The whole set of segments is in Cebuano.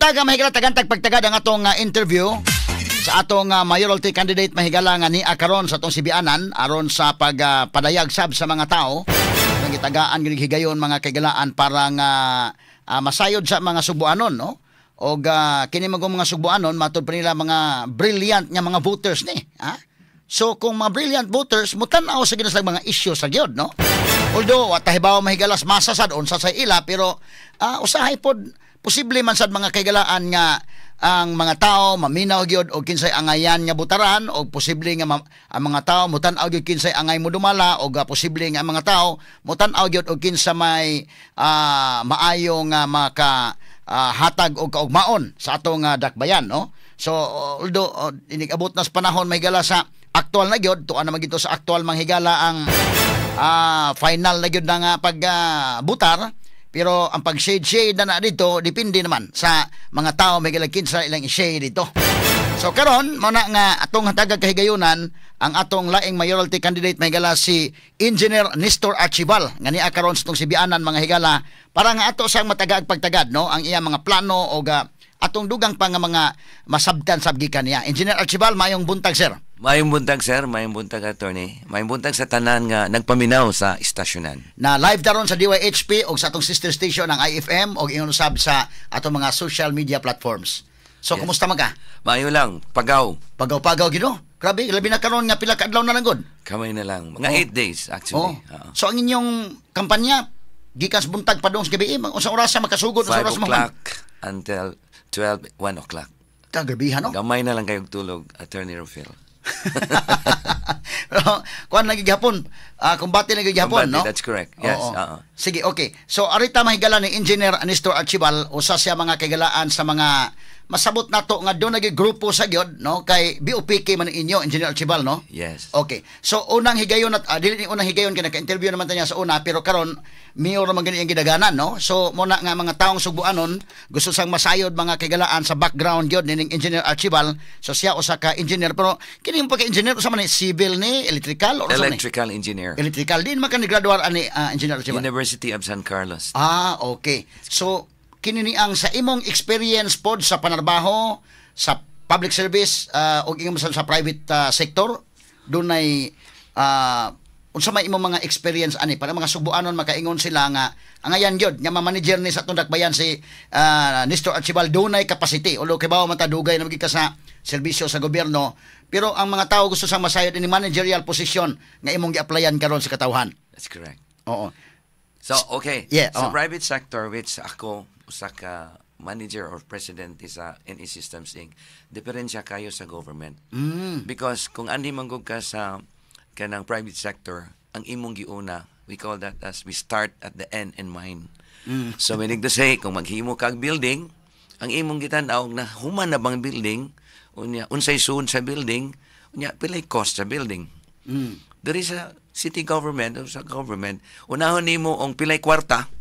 Buntaga, mahigala, tagan tag pagtagad ang atong interview sa atong mayoralty candidate, mahigala, nga nia karon sa atong Sibianan aron sa pagpadayag sab sa mga tao nang gitagaan gid higayon, mga kaigalaan, para nga masayod sa mga Sugbuanon, no? Og kini mga Sugbuanon, matud pa nila, mga brilliant nga mga voters ni, ha? So kung mga brilliant voters, mutan-aw sa gid sa mga issue sa gyud, no? Although wa ta hibaw, mahigala, sa masa sad unsa sa ila, pero usahay pod posible man sad, mga kaigalaan, nga ang mga tao maminaw gyud og kinsay angayan nga butaran, og posible nga ang mga tao mutan-aw gyud kinsay angay mo dumala, og posible nga ang mga tao mutan-aw gyud og kinsa may maayo nga maka hatag og kaugmaon sa atong dakbayan, no? So although inig-abot na sa panahon, mahigala, sa aktual na gyud, tuan naman gito sa aktual, manghigala, ang final na gyud na nga pag butar, pero ang pag shade shade na na dito, depende naman sa mga tao may kinsa ilang i-shade dito. So karon mao na nga atong hatagag kahigayunan ang atong laing mayoralty candidate, mahigala, si Engineer Nestor Archival nga niya karon sa atong Sibianan, mga higala, para nga ato sang matagaag pagtagad, no, ang iya mga plano o atong dugang pa nga mga masabtan sab gikan niya. Engineer Archival, mayong buntag, sir. Mayong buntag, sir, mayong buntag, attorney. Mayong buntag sa tanan nga nagpaminaw sa istasyonan. Na live daron sa DYHP og sa atong sister station ang IFM og ingon usab sa atong mga social media platforms. So kumusta man ka? Maayo lang, pagaw. Pagaw-pagaw gino. Grabe, labi na karon nga pila ka adlaw na lang gud. Kamay na lang. Mga 8 days actually. Oo. So ang inyong kampanya gikan sa buntag padung sa gabi, unsa oras sa makasugod, unsa 5 oras mahuman? o'clock until 12, 1 o'clock. Kagrabihan, no? Gamay na lang kayong tulog, Attorney Rufil. Pero kuan lagi gihapon, kumbate lagi gihapon, Kumbate, no? That's correct. Yes. Oo. Oo. Sige, okay. So arita, mahigala, ni Engineer Nestor Archival, usa siya, mga kaigalaan, sa mga masabot nato nga doon nagi grupo sa gyud, no, kay BOPK man inyo, Engineer Archival, no? Yes. Okay. So unang higayon at dili ni unang higayon kay naka-interview naman ta niya sa una, pero karon mayor naman gani ang gidaganan, no? So mo na nga mga taong Sugbuanon gusto sang masayod, mga kaigalaan, sa background gyud nining Engineer Archival. So siya usa ka engineer, pero kini yung pagka-engineer, usa man ni, civil ni, electrical or usa man ni? Electrical engineer. Electrical din man ka ni graduar ani, Engineer Archival? University of San Carlos. Ah, okay. So kini ni ang sa imong experience pod sa panarbaho sa public service og ingon sa private sector, dunay unsa may imong mga experience ani para mga Sugbuanon makaingon sila nga angayan gyud nga ma-manager ni sa atong dakbayan si Nestor Archival, dunay capacity, although kay bawo man ta dugay na magid ka sa serbisyo sa gobyerno, pero ang mga tao gusto sang masayod ini managerial position nga imong gi-applyan karon sa katawhan? That's correct. So, okay. Sa private sector, which ako, usa ka manager or president sa NE Systems Inc., diferensya kayo sa government. Because kung andi man gud ka sa kanang private sector, ang imong giuna, we call that as we start at the end in mind. So, meaning to say, kung maghimo kag building, ang imong gitan-aw na human na bang building, unya unsay suod sa building, unya pilay cost sa building. There is a city government o sa government, unahon nimo ang pilay kwarta,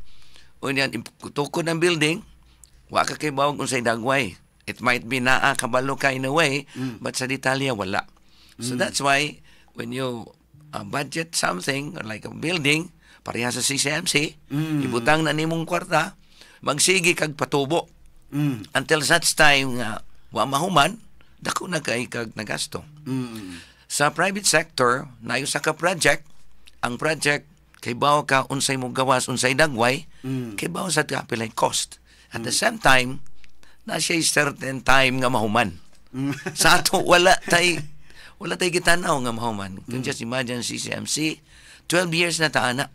unya tukod ang building, wa ka kay bawog unsay dagway. It might be naa kabalo ka in a way, but sa detalye wala. So that's why when you budget something like a building, pareha sa CCMC, ibutang na nimong kwarta, magsige kag patubo. Until such time nga wa mahuman, dako na kay kag nagasto. Sa private sector, nayo sa ka project, ang project kay bawo ka unsay mo gawas, unsay dagway, kay bawo sa ka pilay cost. At the same time, na siya certain time nga mahuman. Sa ato wala tay gitanaw nga mahuman. Kung just imagine CCMC, 12 years na ta ana.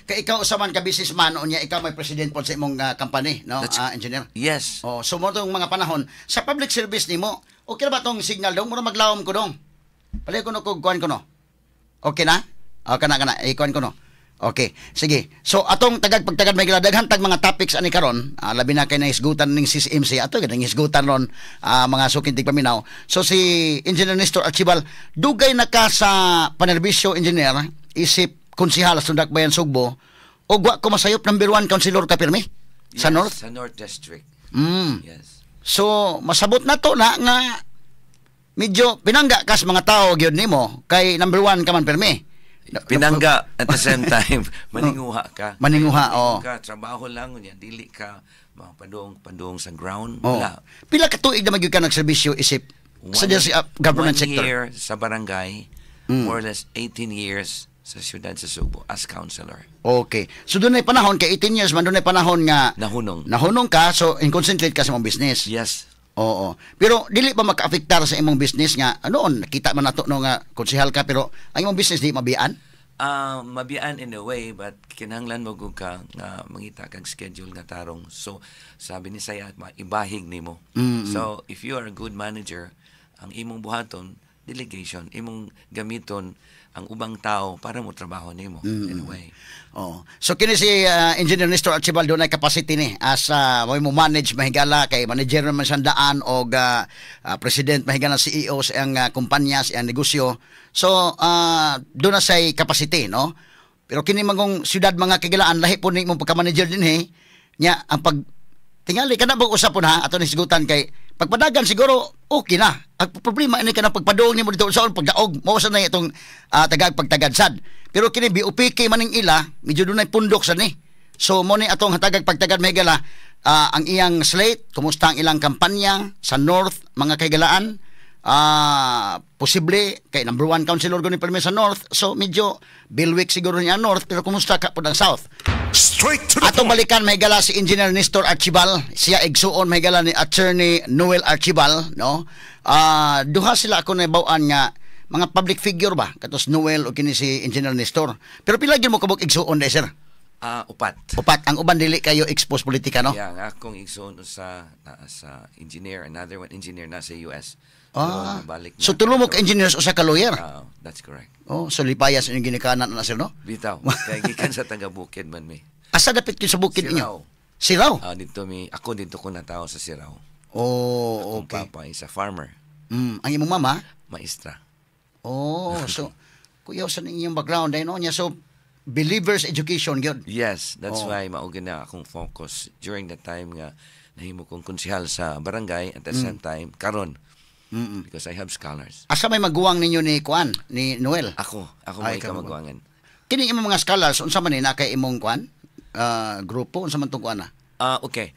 Kay ikaw usa man ka businessman, unya ikaw may president po sa imong company, no, engineer? Yes. Oh, so mo tong mga panahon sa public service nimo, okay na ba tong signal dong? Mura maglawom ko dong. Pali ko no kog kuan ko no. Okay na? Oh, kana kana, ikuan ko no. Okay, sige. So atong tagag pagtagad may daghan tag mga topics ani karon, labi na kay nahisgutan ning CCMC ato gid hisgutan ron, mga suking tigpaminaw. So si Engineer Nestor Archival, dugay na ka sa panerbisyo, engineer, isip konsehal sa Dakbayan Sugbo, ug wa ko masayop, number 1 councilor ka pirmi sa Yes, North. Sa North District. Yes. So masabot na to na nga medyo pinangga kas mga tao gyud nimo kay number 1 ka man pirmi. Pinangga, at the same time, maninguha ka. Maninguha, oo. Ka, trabaho lang, unya, dili ka Mga padung padung sa ground, wala. Pila ka tuig na magyud ka nagserbisyo isip sa sa government one sector? Year sa barangay, more or less 18 years sa siyudad sa Sugbo as councilor. Okay. So dunay panahon kay 18 years man, dunay panahon nga Nahunong. Nahunong ka, so in concentrate ka sa imong business. Yes. Oo. Pero dili ba maka-apektar sa imong business nga noon nakita man nato no nga konsehal ka pero ang imong business di mabiyaan? Mabiyaan in a way, but kinahanglan mo gud ka nga mangita kag schedule nga tarong. So sabi ni saya, maibahig nimo. So if you are a good manager, ang imong buhaton delegation, imong gamiton ang ubang tao para mo trabaho nimo in a way. Oh. So kini si Engineer Nestor Archibaldo dunay capacity ni as mo manage mahigala kay manager naman siyang daan og president mahigala, CEO sa iyang kumpanya, sa iyang negosyo. So duna say capacity, no? Pero kini mangong syudad, mga kahigalaan, lahi po ni imong pagka-manager din eh. Nya ang pag tingali kana ba usapon ha ato ni sigutan kay pagpadagan siguro okay na. Ang problema ini kanang pagpadung nimo dito sa pagdaog mao sa na itong tagag pagtagad sad. Pero kini BOPK maning ila, medyo dunay pundok sa ni. So mo ni atong hatagag pagtagad, mahigala, ang iyang slate, kumusta ang ilang kampanya sa North, mga kahigalaan. Posible kay number one councilor gani permi sa North, so medyo bilwik siguro niya North, pero kumusta ka pod ang South? Straight to the Atong point. balikan, mahigala, si Engineer Nestor Archibal, siya igsuon, mahigala, ni Attorney Noel Archibal, no? Duha sila ako nahibaw-an nga mga public figure ba katos Noel o kini si Engineer Nestor. Pero pila gyud mo kabuk igsuon dai, sir? Upat. Upat. Ang uban dili kayo expose politika, no? Yeah, ang akong igsoon sa na, sa engineer, another one engineer na sa US. Pero nabalik na. So tulo mo ka engineers, usa ka lawyer. That's correct. Oh, so lipaya sa inyong ginikanan na, sir, no? Bitaw. Kay gikan sa taga bukid man mi. Asa dapit gyud sa bukid ninyo? Sirao. Sirao. Dito mi, ako dito ko natao sa Sirao. Oh, Akong okay. papa is a farmer, Ang imong mama? Maestra. Oh, so kuyaw sa inyong background ay no niya, so believers education gyud. Yes, that's why mao gyud na akong focus during the time nga nahimo kong konsehal sa barangay at the same time karon. Because I have scholars. Asa may maguwang ninyo ni Kuan, ni Noel? Ako Ay, may ikaw. kamaguwangan. Kini imong mga scholars, unsa man ni na kay imong kuan? Grupo unsa man tong kuan na? Okay.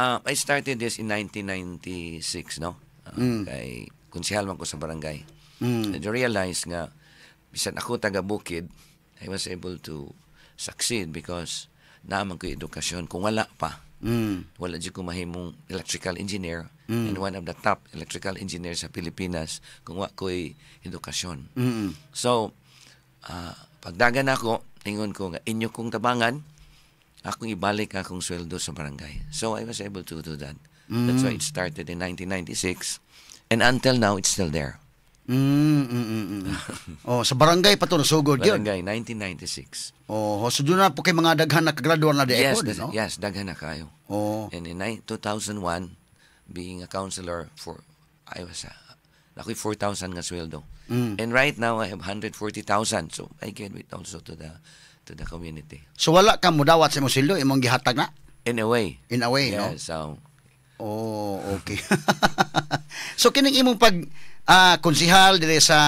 I started this in 1996, no? Kay konsehal man ko sa barangay. And I realized nga bisan ako taga bukid, I was able to succeed because naa man ko edukasyon. Kung wala pa, wala jud ko mahimong electrical engineer and one of the top electrical engineers sa Pilipinas kung wa ko'y edukasyon. So, pagdagan ako, ingon ko nga inyo kong tabangan, akong ibalik akong sweldo sa barangay. So I was able to do that. That's why it started in 1996 and until now it's still there. Oh, sa barangay pa to nasugod yun. Barangay 1996. Oh, so duna na po kay mga daghan na kagraduan na di Yes, po, no? Yes, daghan na kayo. Oh. And in 2001, being a councilor for, I was, ako'y 4,000 nga sweldo. And right now, I have 140,000. So, I give it also to the community. So wala ka mudawat sa imong sweldo, imong gihatag na In a way. In a way, no? Yeah, so, Oh, okay. So kining imong pag konsihal dire sa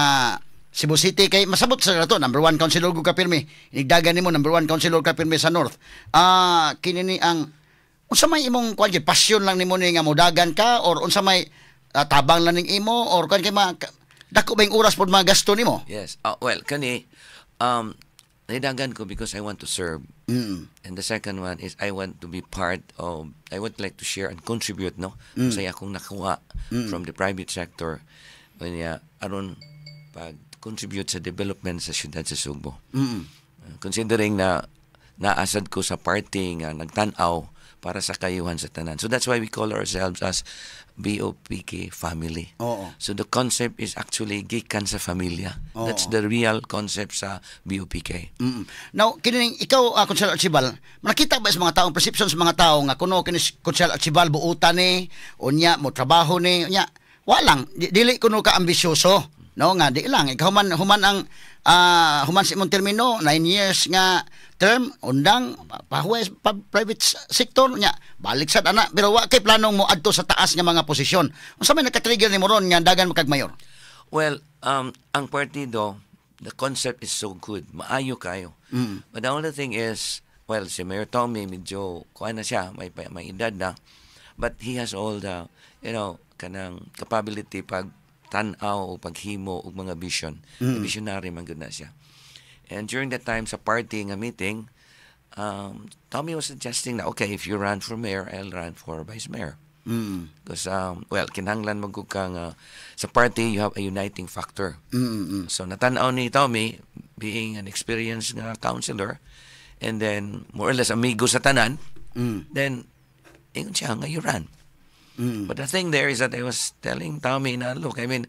Cebu City kay masabot sa nato number one councilor ko kapirmi. Inigdagan nimo number one councilor kapirmi sa North. Kini ni ang unsa may imong kuan gyud, passion lang nimo ni nga modagan ka or unsa may tabang lang ning imo or kuan kay ma dako ba yung oras pod mga gasto nimo? Yes. Well, kani, naidagan ko because I want to serve. And the second one is I want to be part of, I would like to share and contribute, no? Sa akong nakuha from the private sector. Kanya, aron pag contribute sa development sa siyudad sa Sugbo. Considering na naasad ko sa party nga nagtan-aw para sa kayuhan sa tanan. So that's why we call ourselves as BOPK family. Oo. So the concept is actually gikan sa familia. Oo. That's the real concept sa BOPK. Now, kini ikaw, Konsehal Archibal, nakita ba sa mga tao, perception sa mga tao nga kuno kini si Konsehal Archibal buutan ni, unya mo trabaho ni, unya walang dili kuno ka ambisyoso, no, nga di lang ikaw man human ang human sa imong termino 9 years nga term, undang pahuway pa, private sector nya balik sad ana, pero wa kay planong mo adto sa taas nga mga posisyon. Unsa may naka-trigger nimo ron nga dagan makag mayor? Well, ang partido, the concept is so good. Maayo kayo. But the only thing is, Well, si Mayor Tommy, medyo kuan na siya, may edad na. But he has all the kanang capability pag tan-aw o paghimo og mga vision. Visionary man gud na siya. And during that time sa party nga meeting, Tommy was suggesting na, "Okay, if you run for mayor, I'll run for vice mayor." Because, well, kinahanglan man gud ka nga sa party, you have a uniting factor. So, natanaw ni Tommy, being an experienced nga councilor, and then more or less amigo sa tanan, then, ingon siya nga, "You run." But the thing there is that I was telling Tommy na, "Look, I mean,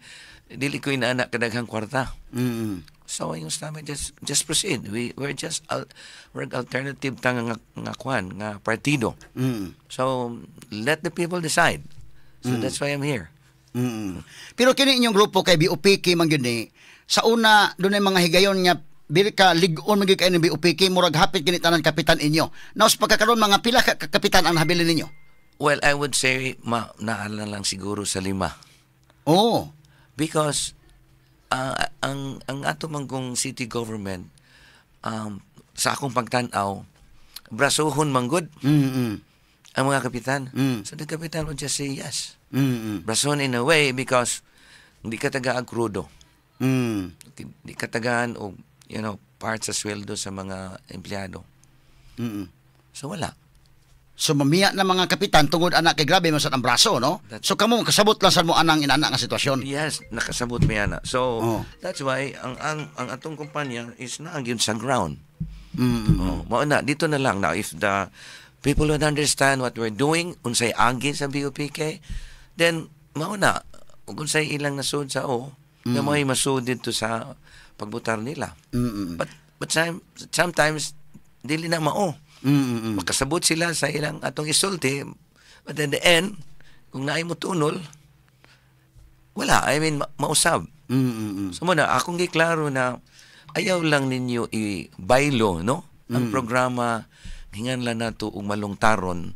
dili ko inaana kadaghang kwarta." So ingon sa Tommy, "Just proceed. We're alternative ta nga kwan, nga partido. So let the people decide." So that's why I'm here. Pero kini inyong grupo kay BUPK man gyud ni sa una dunay mga higayon nga dili ka lig-on man gyud kay ni BUPK, murag hapit kini tanan kapitan inyo. Now sa pagkakaron, mga pila ka kapitan ang nabilin ninyo? Well, I would say naala lang siguro sa lima. Because ang ato man kong city government, sa akong pagtan-aw, brasuhon man gud ang mga kapitan. So the kapitan would just say yes. Brasuhon in a way because hindi ka tagaan krudo. Di ka tagaan og part sa sweldo sa mga empleyado. So wala. So mamiya na mga kapitan tungod ana kay grabe man sad ang braso, no? So kamo kasabot lang sad mo anang inana nga sitwasyon. Yes, nakasabot mi ana. So that's why ang atong kumpanya is naa gyud sa ground. Oh, mao na dito na lang now, if the people would understand what we're doing, unsay agi sa BUPK, then mao na ug unsay ilang nasud sa o nga mao'y masud dito sa pagbutar nila. But sometimes dili na mao. Makasabot sila sa ilang atong isulti, but in the end, kung naay mo tunol, wala. I mean, mausab. So mao na, akong giklaro na ayaw lang ninyo i-baylo, no? Ang programa, hinganlan nato og malungtaron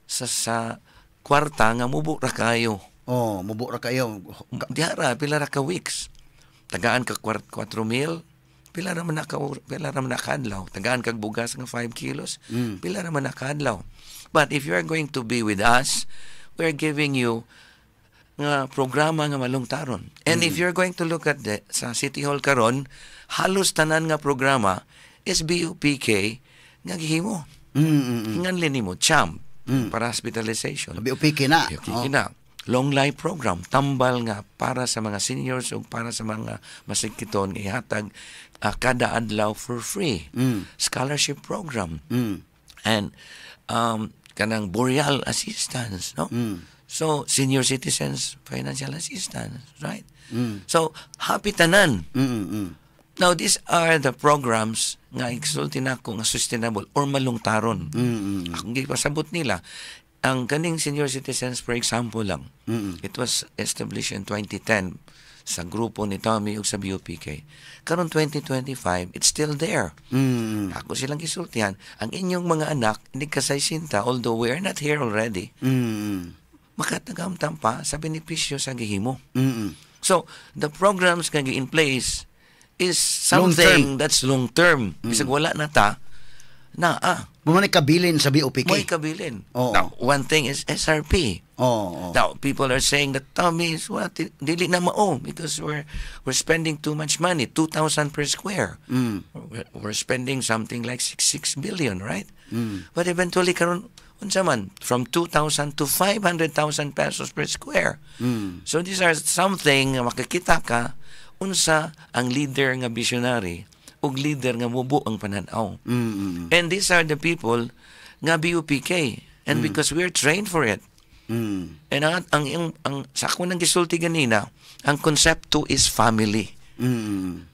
sa kwarta nga mubo ra kayo. Oh, mubo ra kayo. Diha ra, pila ra ka weeks. Tagaan ka 4 mil, pila ra man na kaadlaw. Tagaan kag bugas nga 5 kilos, pila ra man na kaadlaw. But if you are going to be with us, we are giving you nga programa nga malungtaron. And if you're going to look at the sa City Hall karon, halos tanan nga programa is BUPK nga gihimo. Hinganli nimo CHAMP para hospitalization. BUPK na. BUPK na. Long life program, tambal nga para sa mga seniors o para sa mga masakiton ihatag kada adlaw for free. Scholarship program. And kanang burial assistance, no? So senior citizens financial assistance, right? So happy tanan. Now these are the programs nga igsulti nako nga sustainable or malungtaron. Akong gipasabot nila ang kaning senior citizens, for example lang. It was established in 2010 sa grupo ni Tommy ug sa BUPK. Karon 2025, it's still there. Ako silang gisultihan, ang inyong mga anak hindi kasaysinta, although we are not here already, makatagamtam pa sa benepisyo sa gihimo. So, the programs nga in place is something that's long term. Bisag wala na ta, na ah, Mao man kabilin sa BUPK. Mo'y kabilin. Oo. Now, one thing is SRP. Oo. Now, people are saying that Tommy is what, dili na mao because we're spending too much money, 2,000 per square. We're spending something like 6 6 billion, right? But eventually karon unsa man from 2,000 to 500,000 pesos per square. So these are something nga makakita ka unsa ang leader nga visionary ug leader nga mubo ang pananaw. And these are the people nga BUPK and because we are trained for it. And ang sa ako nang gisulti ganina, ang konsepto is family.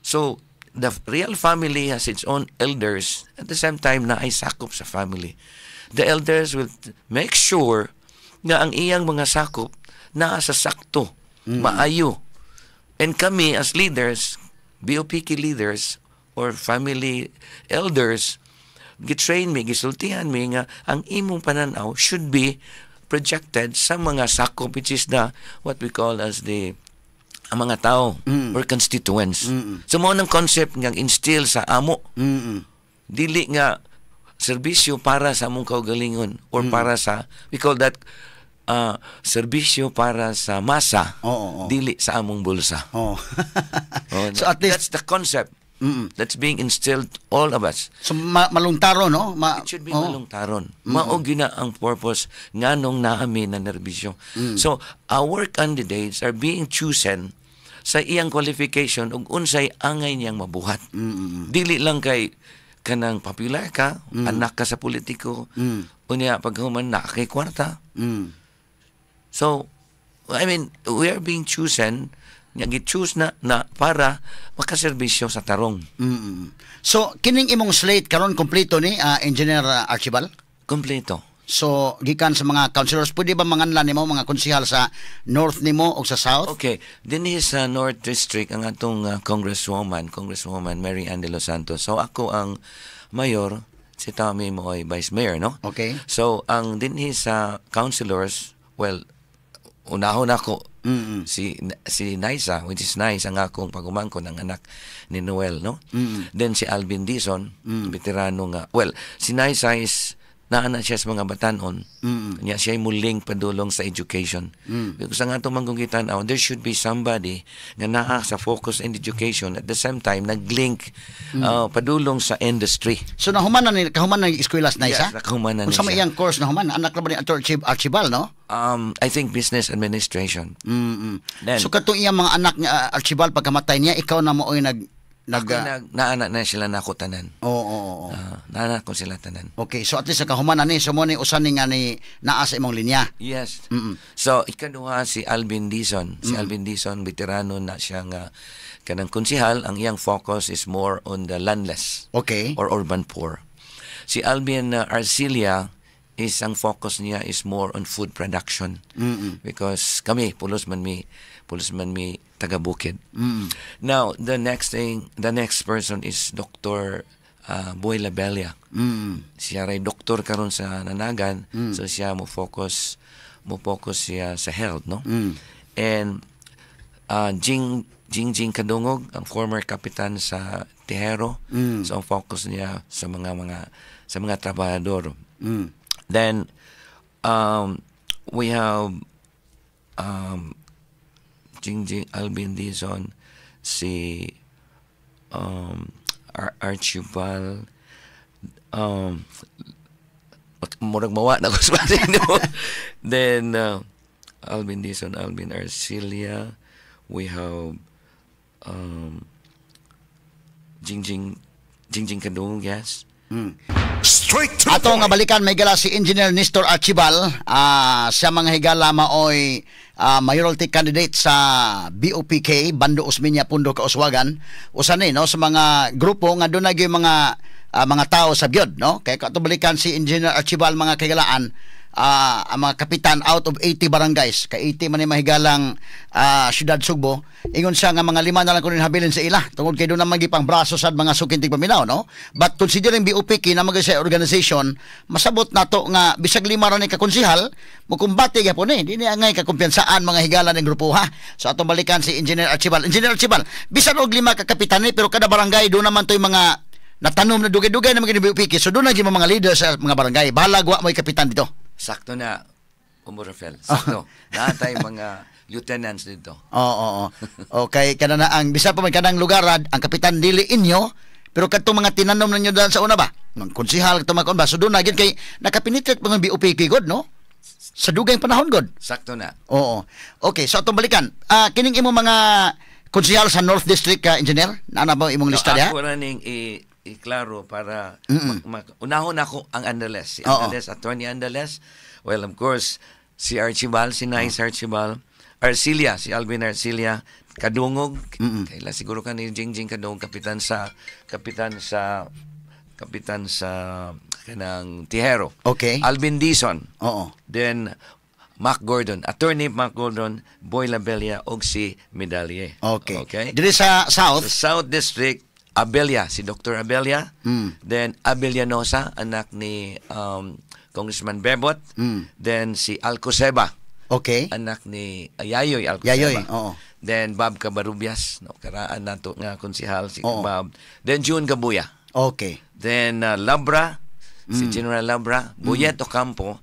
So the real family has its own elders, at the same time na ay sakop sa family. The elders will make sure nga ang iyang mga sakop naa sa sakto, maayo. And kami as leaders, BUPK leaders or family elders, gitrain mi, gisultihan mi nga ang imong pananaw should be projected sa mga sakop, which is the what we call as the ang mga tao or constituents. So mao nang concept nga instill sa amo. Dili nga Serbisyo para sa among kaugalingon or para sa, we call that serbisyo para sa masa, Oo, oo. Dili sa among bulsa. Oh, So at least that's the concept that's being instilled to all of us. So maluntaro, no? It should be malungtaron. Mao gyud na ang purpose nganong naa mi nanerbisyo. So our candidates are being chosen sa iyang qualification ug unsay angay niyang mabuhat. Dili lang kay kanang popular ka, anak ka sa politiko, unya paghuman na kay kwarta. So, I mean, we are being chosen, nga gi-choose na na para makaserbisyo sa tarong. So kining imong slate karon kompleto ni Engineer Archibald? Kompleto. So gikan sa mga councilors, pwede ba manganlan nimo mga konsehal sa north nimo o sa south? Okay, dinhi sa North District ang atong Congresswoman Mary Ann de los Santos. So ako ang mayor, si Tommy mo ay vice mayor, no? Okay. So ang dinhi sa councilors, well, unahon ako si Naisa, which is nice, ang akong pagumangkon, ang anak ni Noel, no? Then si Alvin Dizon, veterano nga. Well, si Naisa is naa na siya sa mga batanon. Nya siya muling padulong sa education. Because ang atong manggong tan-aw, there should be somebody nga naa sa focus in education, at the same time nag-link padulong sa industry. So nahuman na ni, kahuman na eskwela sa Naisa? Yes, nakahuman na ni Unsa may siya. Iyang course nahuman? Anak ra ba ni Archibald, no? I think business administration. Then, So katong iyang mga anak nga Archibald, pagkamatay niya, ikaw na mo oy nag nag ako naana na sila nako tanan. Oo. Naana ko sila tanan. Okay, so at least nakahuman na ni, so mo ni usa ni nga ni naa sa imong linya. Yes. So ikaduha si Alvin Dizon. Si Alvin Dizon, veterano na siya nga kanang konsihal, ang iyang focus is more on the landless or urban poor. Si Alvin Arcilia is, ang focus niya is more on food production. Because kami pulos man mi taga bukid. Now, the next person is Dr. Boy Labella. Siya ray doktor karon sa Nanagan, so siya mo focus siya sa health, no? And Jing Jing Jing Kadungog, ang former kapitan sa Tejero. So ang focus niya sa mga trabahador. Then we have Jing Jing, Alvin Dizon, si Archibald, murag mawa na ko sa no? Then Alvin Dizon, Alvin Arcilia, we have Jing Jing Jing Jing Kadungog, yes. Straight to the Ato nga point. Balikan may gala si Engineer Nestor Archibald, siya, mga higala, maoy mayoralty candidate sa BOPK, Bando Osmeña Pundo Kauswagan. Usa ni, no, sa mga grupo nga dunay gyud mga tao sa gyud, no? Kay ato balikan si Engineer Archibald, mga kahigalaan, ang mga kapitan out of 80 barangays, kay 80 man ni mahigalang syudad Sugbo, ingon siya nga mga lima na lang kuno habilin sa ila tungod kay doon naman gipang braso sa mga suking tigpaminaw, no? But considering BOPK na mga sa organization, masabot nato nga bisag lima ra ni ka konsihal, mukumbate gyapon eh, di ni angay kakumpiyansaan, mga higala, ng grupo, ha. So atong balikan si Engineer Archibald. Engineer Archibald, bisan og lima ka kapitan ni, pero kada barangay doon naman to'y mga natanom na dugay-dugay na mga BOPK, so doon na gyud mga leader sa mga barangay. Bahalag wa mo'y kapitan dito. Sakto na, Bombo Rafael. Sakto. Naa tay mga lieutenants dito. Oo. Okay, kana na ang bisan pa man kanang lugar ang kapitan dili inyo, pero kadtong mga tinanom ninyo daan sa una ba? Mga konsihal kadtong mga kon ba, so doon na gyud kay nakapenetrate mga BOPK god, no? Sa dugay panahon god. Sakto na. Oo. Okay, so atong balikan. Kining imo mga konsihal sa North District ka, engineer? Naa ba imong lista diha? Ako ra ning iklaro para unahon ako ang Andales. Si Andales, Attorney Andales. Well, of course, si Archibald, si Nice Archibald, Arcilia, si Alvin Arcilia, Kadungog, kaila siguro ka ni Jing Jing Kadungog, kapitan sa kanang Tijero. Alvin Dizon. Then Mac Gordon, Attorney Mac Gordon, Boy Labella og si Medalye. Okay. Diri sa South, Sa South District, Abella, si Dr. Abella. Then Abellanosa, anak ni Congressman Bebot. Then si Alcoseba, anak ni Yayoy Alcoseba. Yayoy, oo. Then Bob Cabarubias, no, karaan nato nga konsihal si Bob. Then June Gabuya. Then Labra, Si General Labra, Boyet Ocampo,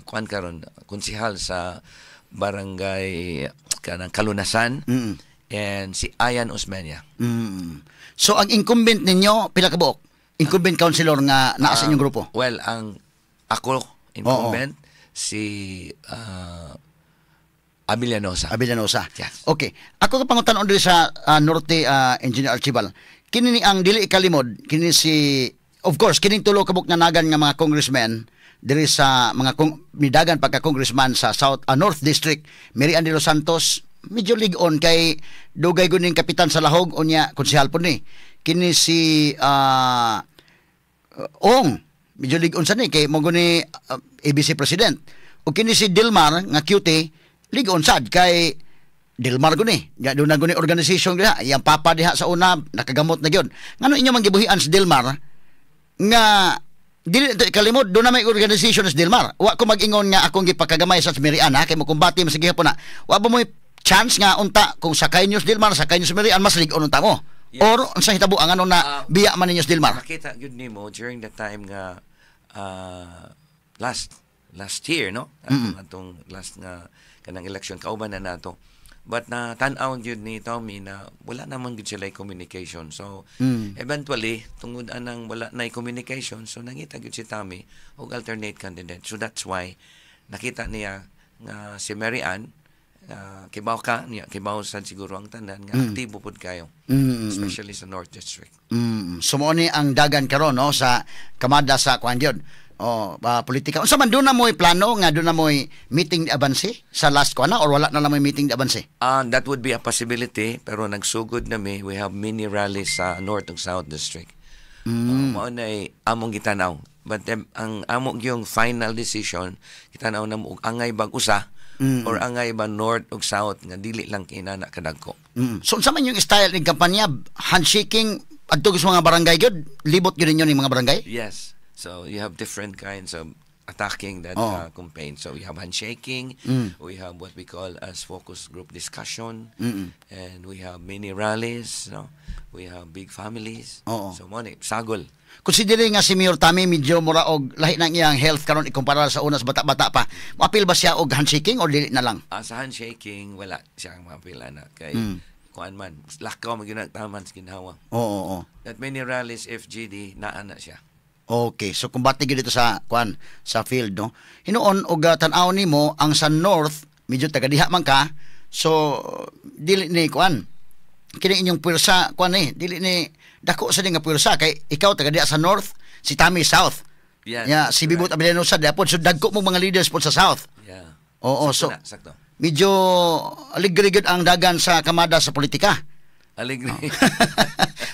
kuan karon, konsihal sa barangay kanang Kalunasan, and si Ayan Osmeña. So ang incumbent ninyo pila ka buok? Incumbent councilor nga naa sa inyong grupo? Well, ang ako incumbent, si Abellanosa. Abellanosa. Yes. Okay. Ako ka pangutan-on diri sa Norte, Engineer Archival. Kini ni ang dili ikalimod, kini si, of course, kining tulo ka buok nga nagan nga mga congressmen diri sa mga midagan pagka congressman sa South North District, Mary Ann de los Santos, medyo lig-on kay dugay guning kapitan sa Lahog, unya konsehal po ni. Kini si Ong, medyo lig-on sa ni kay mo guni ABC president. O kini si Dilmar nga cutie, lig-on sad kay Dilmar guni. Ya doon na guni organization diha, iyang papa diha sa una nakagamot na gyud. Ngano inyo man gibuhian si Dilmar nga dili to ikalimod, doon na may organization si Dilmar? Wa ko mag-ingon nga akong gipakagamay sa Mary Ann ha, kay mo kumbati mo sige po na. Wa ba mo'y chance nga unta kung sakay niyo si Dilmar, sakay niyo si Mary Ann, mas lig-on unta mo? Yes. Or unsa hitabo ang ano na biya man ninyo si Dilmar? Makita gyud nimo during the time nga last last year, no, atong last nga kanang election, kauban na nato, but na tan-aw gyud ni Tommy na wala naman gyud sila communication. So eventually, tungod anang wala na communication, so nangita gyud si Tommy og alternate candidate. So that's why nakita niya nga si Mary Ann, kibaw ka niya, kibaw sad siguro ang tanan nga aktibo pud kayo, especially sa North District. So mao ni ang dagan karon, no, sa kamada sa kuan gyud. Oh, politika. Unsa man, doon na mo'y plano nga doon na mo'y meeting de avance sa last kuan na or wala na lang mo'y meeting de avance? That would be a possibility, pero nagsugod na mi, we have mini rallies sa North ug South District. Mao na among gitanaw. But ang amo gyung final decision, gitanaw na mo og angay bag usa or angay ba North ug South nga dili lang kinana kadagko. So unsa man yung style ng kampanya, handshaking adto sa mga barangay gyud, libot gyud ninyo ning mga barangay? Yes. So you have different kinds of attacking that campaign. So we have handshaking, we have what we call as focus group discussion, and we have mini rallies, no? We have big families. So mo ni sagol. Considering nga si Mayor Tommy medyo mura og lahi nang iyang health karon ikumpara sa una sa bata-bata pa. Moapil ba siya og handshaking or dili na lang? Sa handshaking, wala siyang mapila na kay kuan man, lakaw man gyud taman sa ginhawa. Oo, oo. That many rallies, FGD, naa na siya. Okay, so kumbate gyud dito sa kuan, sa field, no. Hinuon og tan-aw nimo ang sa North, medyo taga diha man ka. So dili ni kuan. Kini inyong puwersa kuan eh, dili ni dako sa nga puwersa kay ikaw taga diha sa North, si Tommy South. Yes, Ya, si Bibot Abellanosa diapod, so dagko mo mga leaders pod sa South. Oo, Sakto so na, sakto. Medyo aligri gyud ang dagan sa kamada sa politika. Aligri.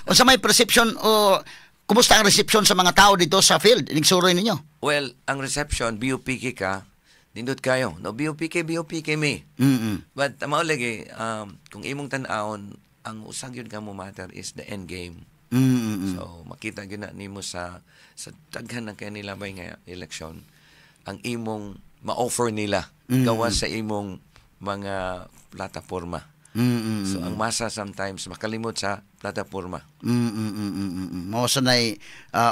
Unsa may perception o kumusta ang reception sa mga tao dito sa field? Inig suroy ninyo? Well, ang reception, BUPK ka, nindot kayo. No, BUPK, BUPK me. But mao lagi, kung imong tan-awon, ang usag yun ka mo matter is the end game. So makita gyud na nimo sa daghan ng kay nila bay nga election ang imong ma-offer nila gawas sa imong mga plataporma. So ang masa sometimes makalimot sa plataporma. Mao sa nay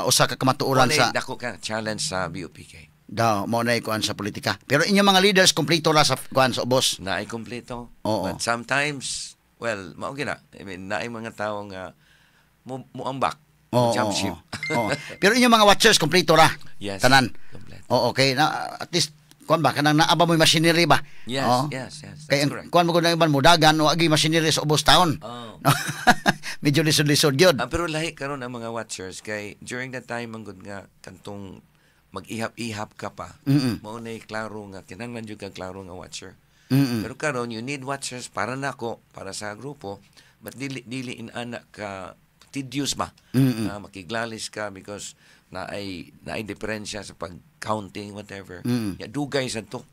usa ka kamatuoran Mao sa na dako ka challenge sa BUPK. Daw mao nay kuan sa politika. Pero inyong mga leaders kompleto ra sa kuan, sa ubos. Naay kompleto. Oo. But sometimes, well, mao gina. I mean, naay mga tao nga mo muambak, jump ship. Oo. Pero inyong mga watchers kompleto ra. Yes. Tanan. Kompleto. Oo, okay. Na, at least kuan ba, kanang naa ba mo'y machinery ba? Yes, Oo. yes. That's Kay ang correct. kuan mo gud ang iban mo dagan o agi machinery sa ubos taon. Medyo lisod-lisod gyud. Pero lahi karon ang mga watchers kay during that time man gud nga kantong mag-ihap-ihap ka pa. Mao nay klaro nga kinahanglan jud ka klaro nga watcher. Pero karon you need watchers para nako, para sa grupo, but dili dili inana ka tedious ba? Makiglalis ka because naay diferensya sa pag-counting, whatever. Ya dugay sa to.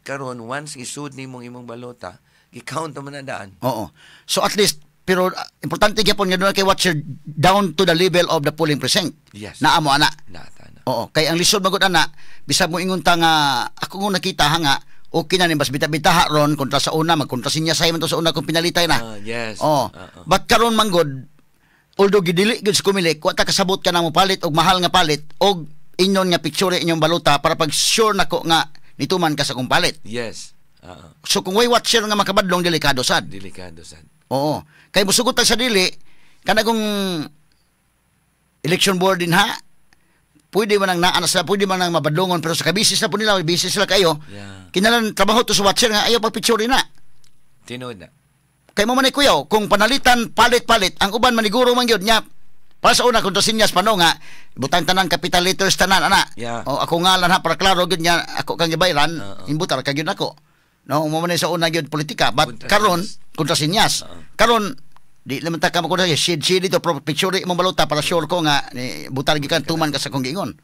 Karon once isud nimo imong balota, gi-count naman na daan. Oo. So at least pero importante gyapon nga doon kay watcher down to the level of the polling precinct. Yes. Naa mo ana. Naa na. Oo, kay ang lisod magud ana, bisag mo ingon ta nga ako nga nakita ha nga okay na ni bas bita-bitaha ron kontra sa una, magkontra sinya say man to sa una kung pinalitay na. Ah, yes. Oo. But karon man gud, although gidili gud sa Comelec, wa ta kasabot ka na mo palit og mahal nga palit og Ingon nga picture inyong baluta para pag sure nako nga nituman ka sa kong palit. Yes. Oo. So kung way watcher nga makabadlong, delikado sad. Delikado sad. Oo. Kay musugot ta sa dili kana kung election board din ha, pwede man ang naa na sila, pwede man ang mabadlongon, pero sa kabisis na po nila, busy sila kayo. Kinalan trabaho to sa watcher nga ayaw pag picture na. Tinuod na. Kay mo man kuyaw, kung panalitan palit-palit, ang uban maniguro man gyud nya. Para sa una kontrasinyas pa no nga butang tanan capital letters tanan ana. O ako ngalan ha, para klaro gyud nya ako kang gibayran, imbutar ka gyud nako. No, mo man sa una gyud politika, but Kontrasinyas. Karon kontrasinyas. Karon di naman ta ka mo shade shade dito pro picture imong baluta para sure ko nga ni butar gikan tuman ka sa kong giingon.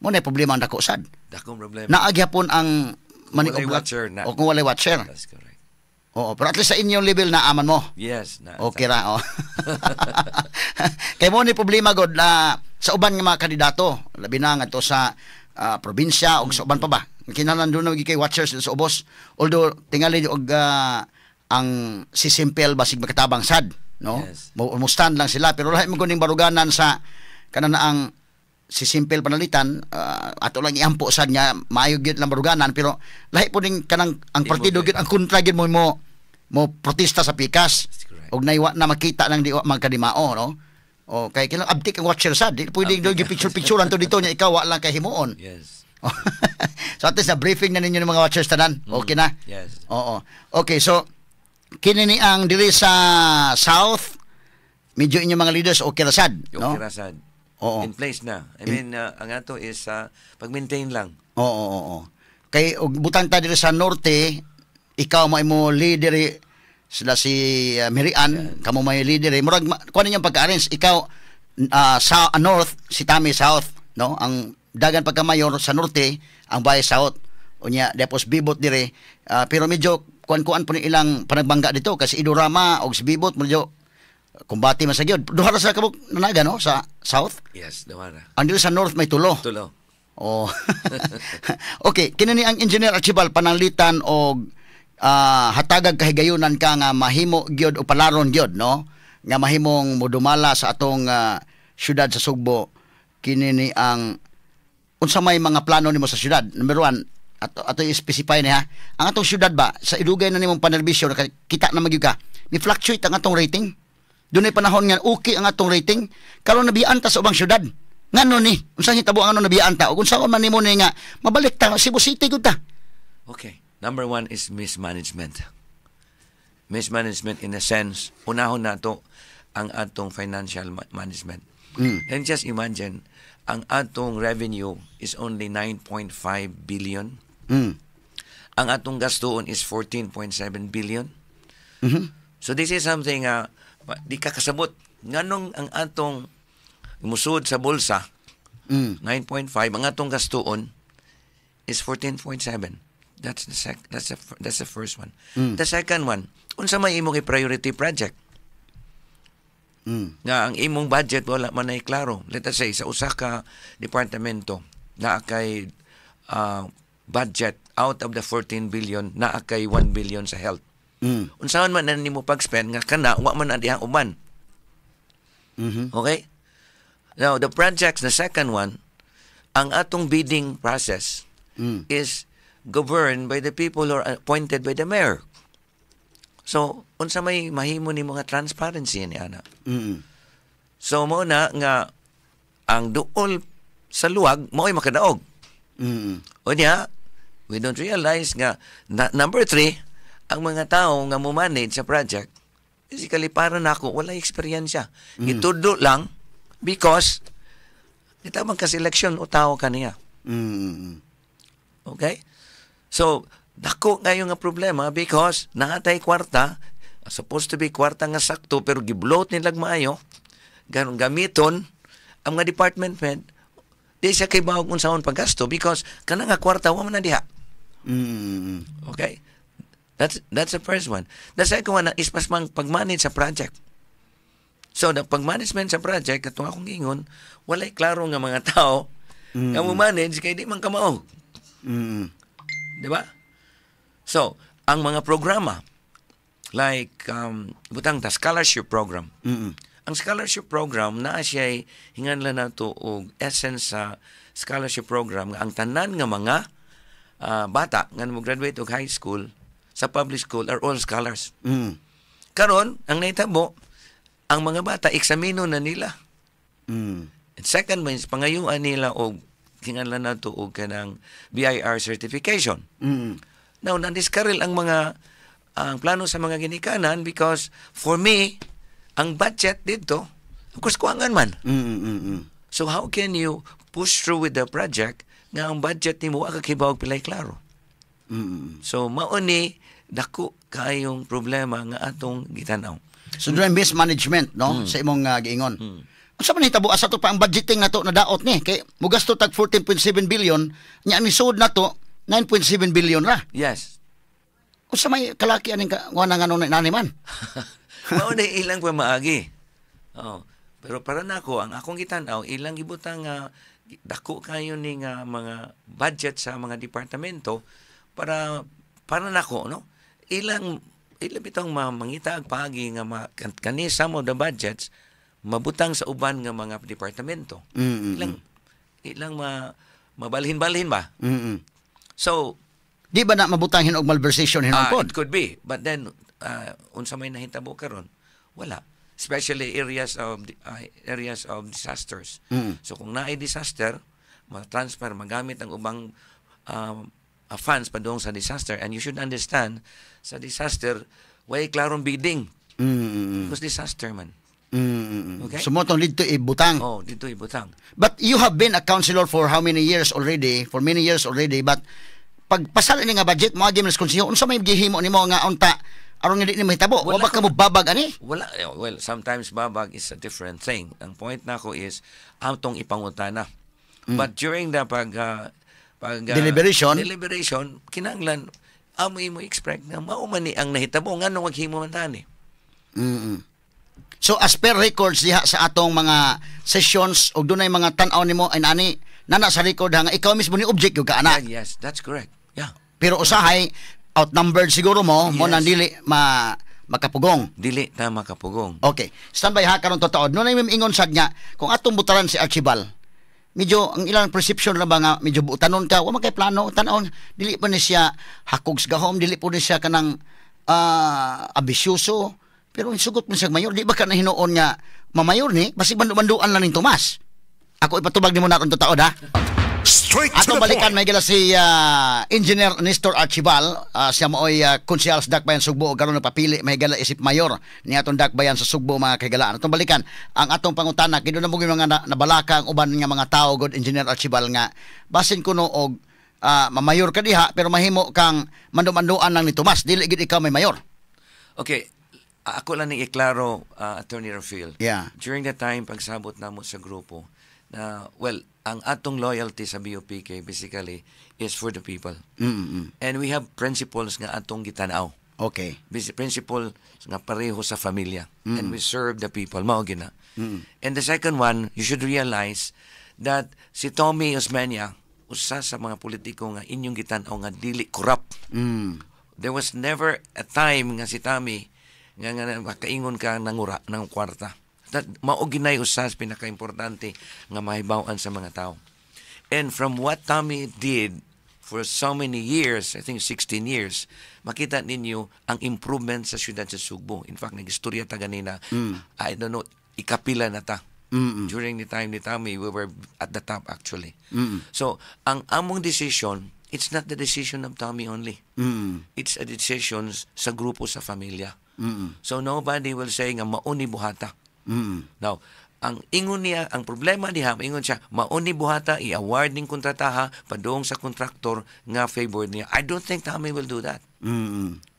Mo na problema ang dako sad. Dakong problema. Naa gyapon ang Walay watcher na. O kung walay watcher. That's correct. Oo, pero at least sa inyong level na aman mo. Yes. Na, Okay ra, oh. Kay mo ni problema god na sa uban nga mga kandidato, labi na ngadto sa probinsya og sa uban pa ba. Kinahanglan doon na kay watchers sa ubos. Although tingali og ang si Simple basig makatabang sad, no? Yes. Mo stand lang sila pero lahi mo kuning baruganan sa kana na ang si Simple panalitan, ato lang iampo sad nga maayo gyud lang baruganan, pero lahi po ning kanang ang Imo partido gyud. Gyud ang kontra gyud mo mo mo protesta sa pikas That's correct. og naiwa na makita nang di wa magkadimao, no? O kay kinahanglan abtik ang watcher sad, di pwedeng Abtik. do picture picturean to dito nya ikaw wa lang kay himuon. So at least na briefing na ninyo ng mga watchers tanan, okay na? Yes. Oo, okay. So kini ni ang diri sa south, medyo inyong mga leaders okay ra sad, no? Okay ra sad. Oo. In place na. I mean, ang ato is pag-maintain lang. Oo. Kay og butang ta diri sa norte, ikaw mo imo leader eh, sila si Mirian, kamo may leader eh. Murag kuan ninyong pagka-arrange, ikaw sa north, si Tami south, no? Ang dagan pagka mayor sa norte, ang vice south. Unya depos Bibot dire. Ah, pero medyo kuan-kuan po ni ilang panagbangga dito kasi Idorama og si Bibot medyo kumbati man sa gyud. Duha ra sila kabuk nanaga, no, sa south. Yes, duha ra. Ang diri sa north may tulo. Tulo. Oh. Okay, kini ni ang Engineer Archibald pananglitan og hatagag kahigayunan ka nga mahimo gyud o palaron gyud, no, nga mahimong modumala sa atong syudad sa Sugbo, kini ni ang unsa may mga plano nimo sa syudad? Number one, ato ato i-specify ni ha. Ang atong syudad ba sa idugay na nimong panerbisyo, kita na magyud ka. Ni fluctuate ang atong rating. Dunay panahon nga okay ang atong rating, karon nabiyaan ta sa ubang syudad. Ngano ni? Unsa hitabo ang ano nabiyaan ta? Ug unsa man nimo ni nga mabalik ta Cebu City gud ta? Okay. Number one is mismanagement. Mismanagement in a sense, unahon nato ang atong financial management. And just imagine, ang atong revenue is only 9.5 billion. Ang atong gastuon is 14.7 billion. So this is something di ka kasabot. Nganong ang atong musud sa bulsa, 9.5, ang atong gastuon is 14.7. That's the first one. The second one, unsa may imong priority project? Nga ang imong budget wala man ay klaro. Let us say sa usa ka departamento naa kay budget out of the 14 billion, naa kay 1 billion sa health. Unsaon man na nimo pag-spend nga kana wa man na dihang uban? Okay? Now, the projects, the second one, ang atong bidding process is governed by the people who are appointed by the mayor. So, unsa may mahimo ni mga transparency ni ana? So mo na nga ang duol sa luwag mao'y makadaog. Unya, we don't realize nga na, number three, ang mga tao nga mo manage sa project, basically para nako wala eksperyensya. Gitudlo lang because gitabang ka selection o tao kaniya. Okay? So, dako ngayon nga problema because naatay kwarta, supposed to be kwarta nga sakto pero gibloat nilag maayo, ganon gamiton ang mga department head, di siya kay bawag unsaon paggasto because kana nga kwarta wa man na diha. Okay? That's the first one. The second one is mas mang pag-manage sa project. So, the pag-management sa project, katong akong ingon, walay klaro nga mga tao nga mo manage kay di man kamao. Di ba? So, ang mga programa like butang ta scholarship program. Ang scholarship program naa siya, hinganlan nato og essence sa scholarship program nga ang tanan nga mga bata nga mo graduate og high school sa public school are all scholars. Karon, ang nahitabo, ang mga bata eksamino na nila. And second means pangayuan nila og hinganlan nato og kanang BIR certification. Now, nandiskaril ang plano sa mga ginikanan because for me, ang budget dito, of course, kuwangan man. So how can you push through with the project nga ang budget nimo wa ka kibaw pilay klaro? So mao ni dako kaayong problema nga atong gitanaw. So doon mismanagement, no, sa imong giingon. Unsa man hitabo asa to pa ang budgeting nato na daot ni kay mugasto tag 14.7 billion nya ang nisud nato 9.7 billion ra. Yes. Unsa may kalaki aning ka nga nga nani man? Mao ni ilang pamaagi. Oh. Pero para nako, ang akong gitan-aw, ilang gibutang nga dako kayo ni nga mga budget sa mga departamento para para nako, no, ilang ilang bitong mangita ang paagi nga kani some of the budgets mabutang sa uban nga mga departamento. Ilang ilang mabalhin-balhin ba? So Di ba na mabutang hinog malversation hinog pod? It could be. But then, unsa may nahitabo karon? Wala. Especially areas of disasters. So kung naay disaster, ma-transfer, magamit ang ubang funds padung sa disaster. And you should understand, sa disaster, way klarong bidding. Because disaster man. Okay? So mao tong dito ibutang. Oh, dito ibutang. But you have been a councilor for how many years already? For many years already. But pagpasal ini nga budget, mo agi man sa konseho, unsa may gihimo nimo nga unta aron nga di ni mahitabo? Wa Wala ba ka mo babag ani? Wala, eh, well, sometimes babag is a different thing. Ang point nako is atong ipangutana. But during the pag Deliberation? Deliberation, kinahanglan amo imo expect nga mao man ni ang nahitabo, nganong maghimo man tani. So as per records diha sa atong mga sessions og dunay mga tan-aw nimo ay nani nana sa record ha nga ikaw mismo ni object yung kaana. Yeah, yes, that's correct. Yeah. Pero usahay outnumbered siguro mo mo Yes. nang dili ma makapugong. Dili ta makapugong. Okay. Standby ha karon totoo. No na ingon sad nga kung atong butaran si Archibald, medyo ang ilang perception ra ba nga medyo buutanon ka, wa man kay plano, tan-aw dili pa ni siya hakog sa gahom, dili po ni siya kanang ambisyoso. Pero sugot mo siya mayor, di ba ka na hinuon nga mamayor ni, basig mandu-manduan lang ning Tomas. Ako ipatubag nimo na akong totoo ha. Straight to Atong the balikan point. may gila si Engineer Nestor Archival, siya maoy konsehal sa Dakbayan Sugbo ug karon napapili may gala isip mayor ni atong Dakbayan sa Sugbo, mga kahigalaan. Atong balikan ang atong pangutana kay doon na mo mga nabalaka ang uban nga mga tao god, Engineer Archival, nga basin kuno og mamayor ka diha pero mahimo kang mandu-manduan lang ni Tomas, dili gid ikaw may mayor. Okay, ako lang ni iklaro, Attorney Rafael. During the time pagsabot namo sa grupo, na well, ang atong loyalty sa BUPK basically is for the people. And we have principles nga atong gitanaw. Basic principle nga pareho sa familia. And we serve the people. Mao gina. And the second one, you should realize that si Tommy Osmeña, usa sa mga politiko nga inyong gitanaw nga dili corrupt. There was never a time nga si Tommy nga makaingon ka nangura ng kwarta. That mao ginay usa sa pinakaimportante nga mahibaw-an sa mga tao. And from what Tommy did for so many years, I think 16 years, makita ninyo ang improvement sa siyudad sa Sugbo. In fact, nag-istorya ta ganina, I don't know, ikapila na ta. During the time ni Tommy, we were at the top actually. So, ang among decision, it's not the decision of Tommy only. It's a decision sa grupo sa familia. So nobody will say nga mauni buhata. Now, ang ingon niya, ang problema diha, ingon siya, mauni buhata, i-award ning kontrataha padung sa kontraktor nga favor niya. I don't think Tommy will do that.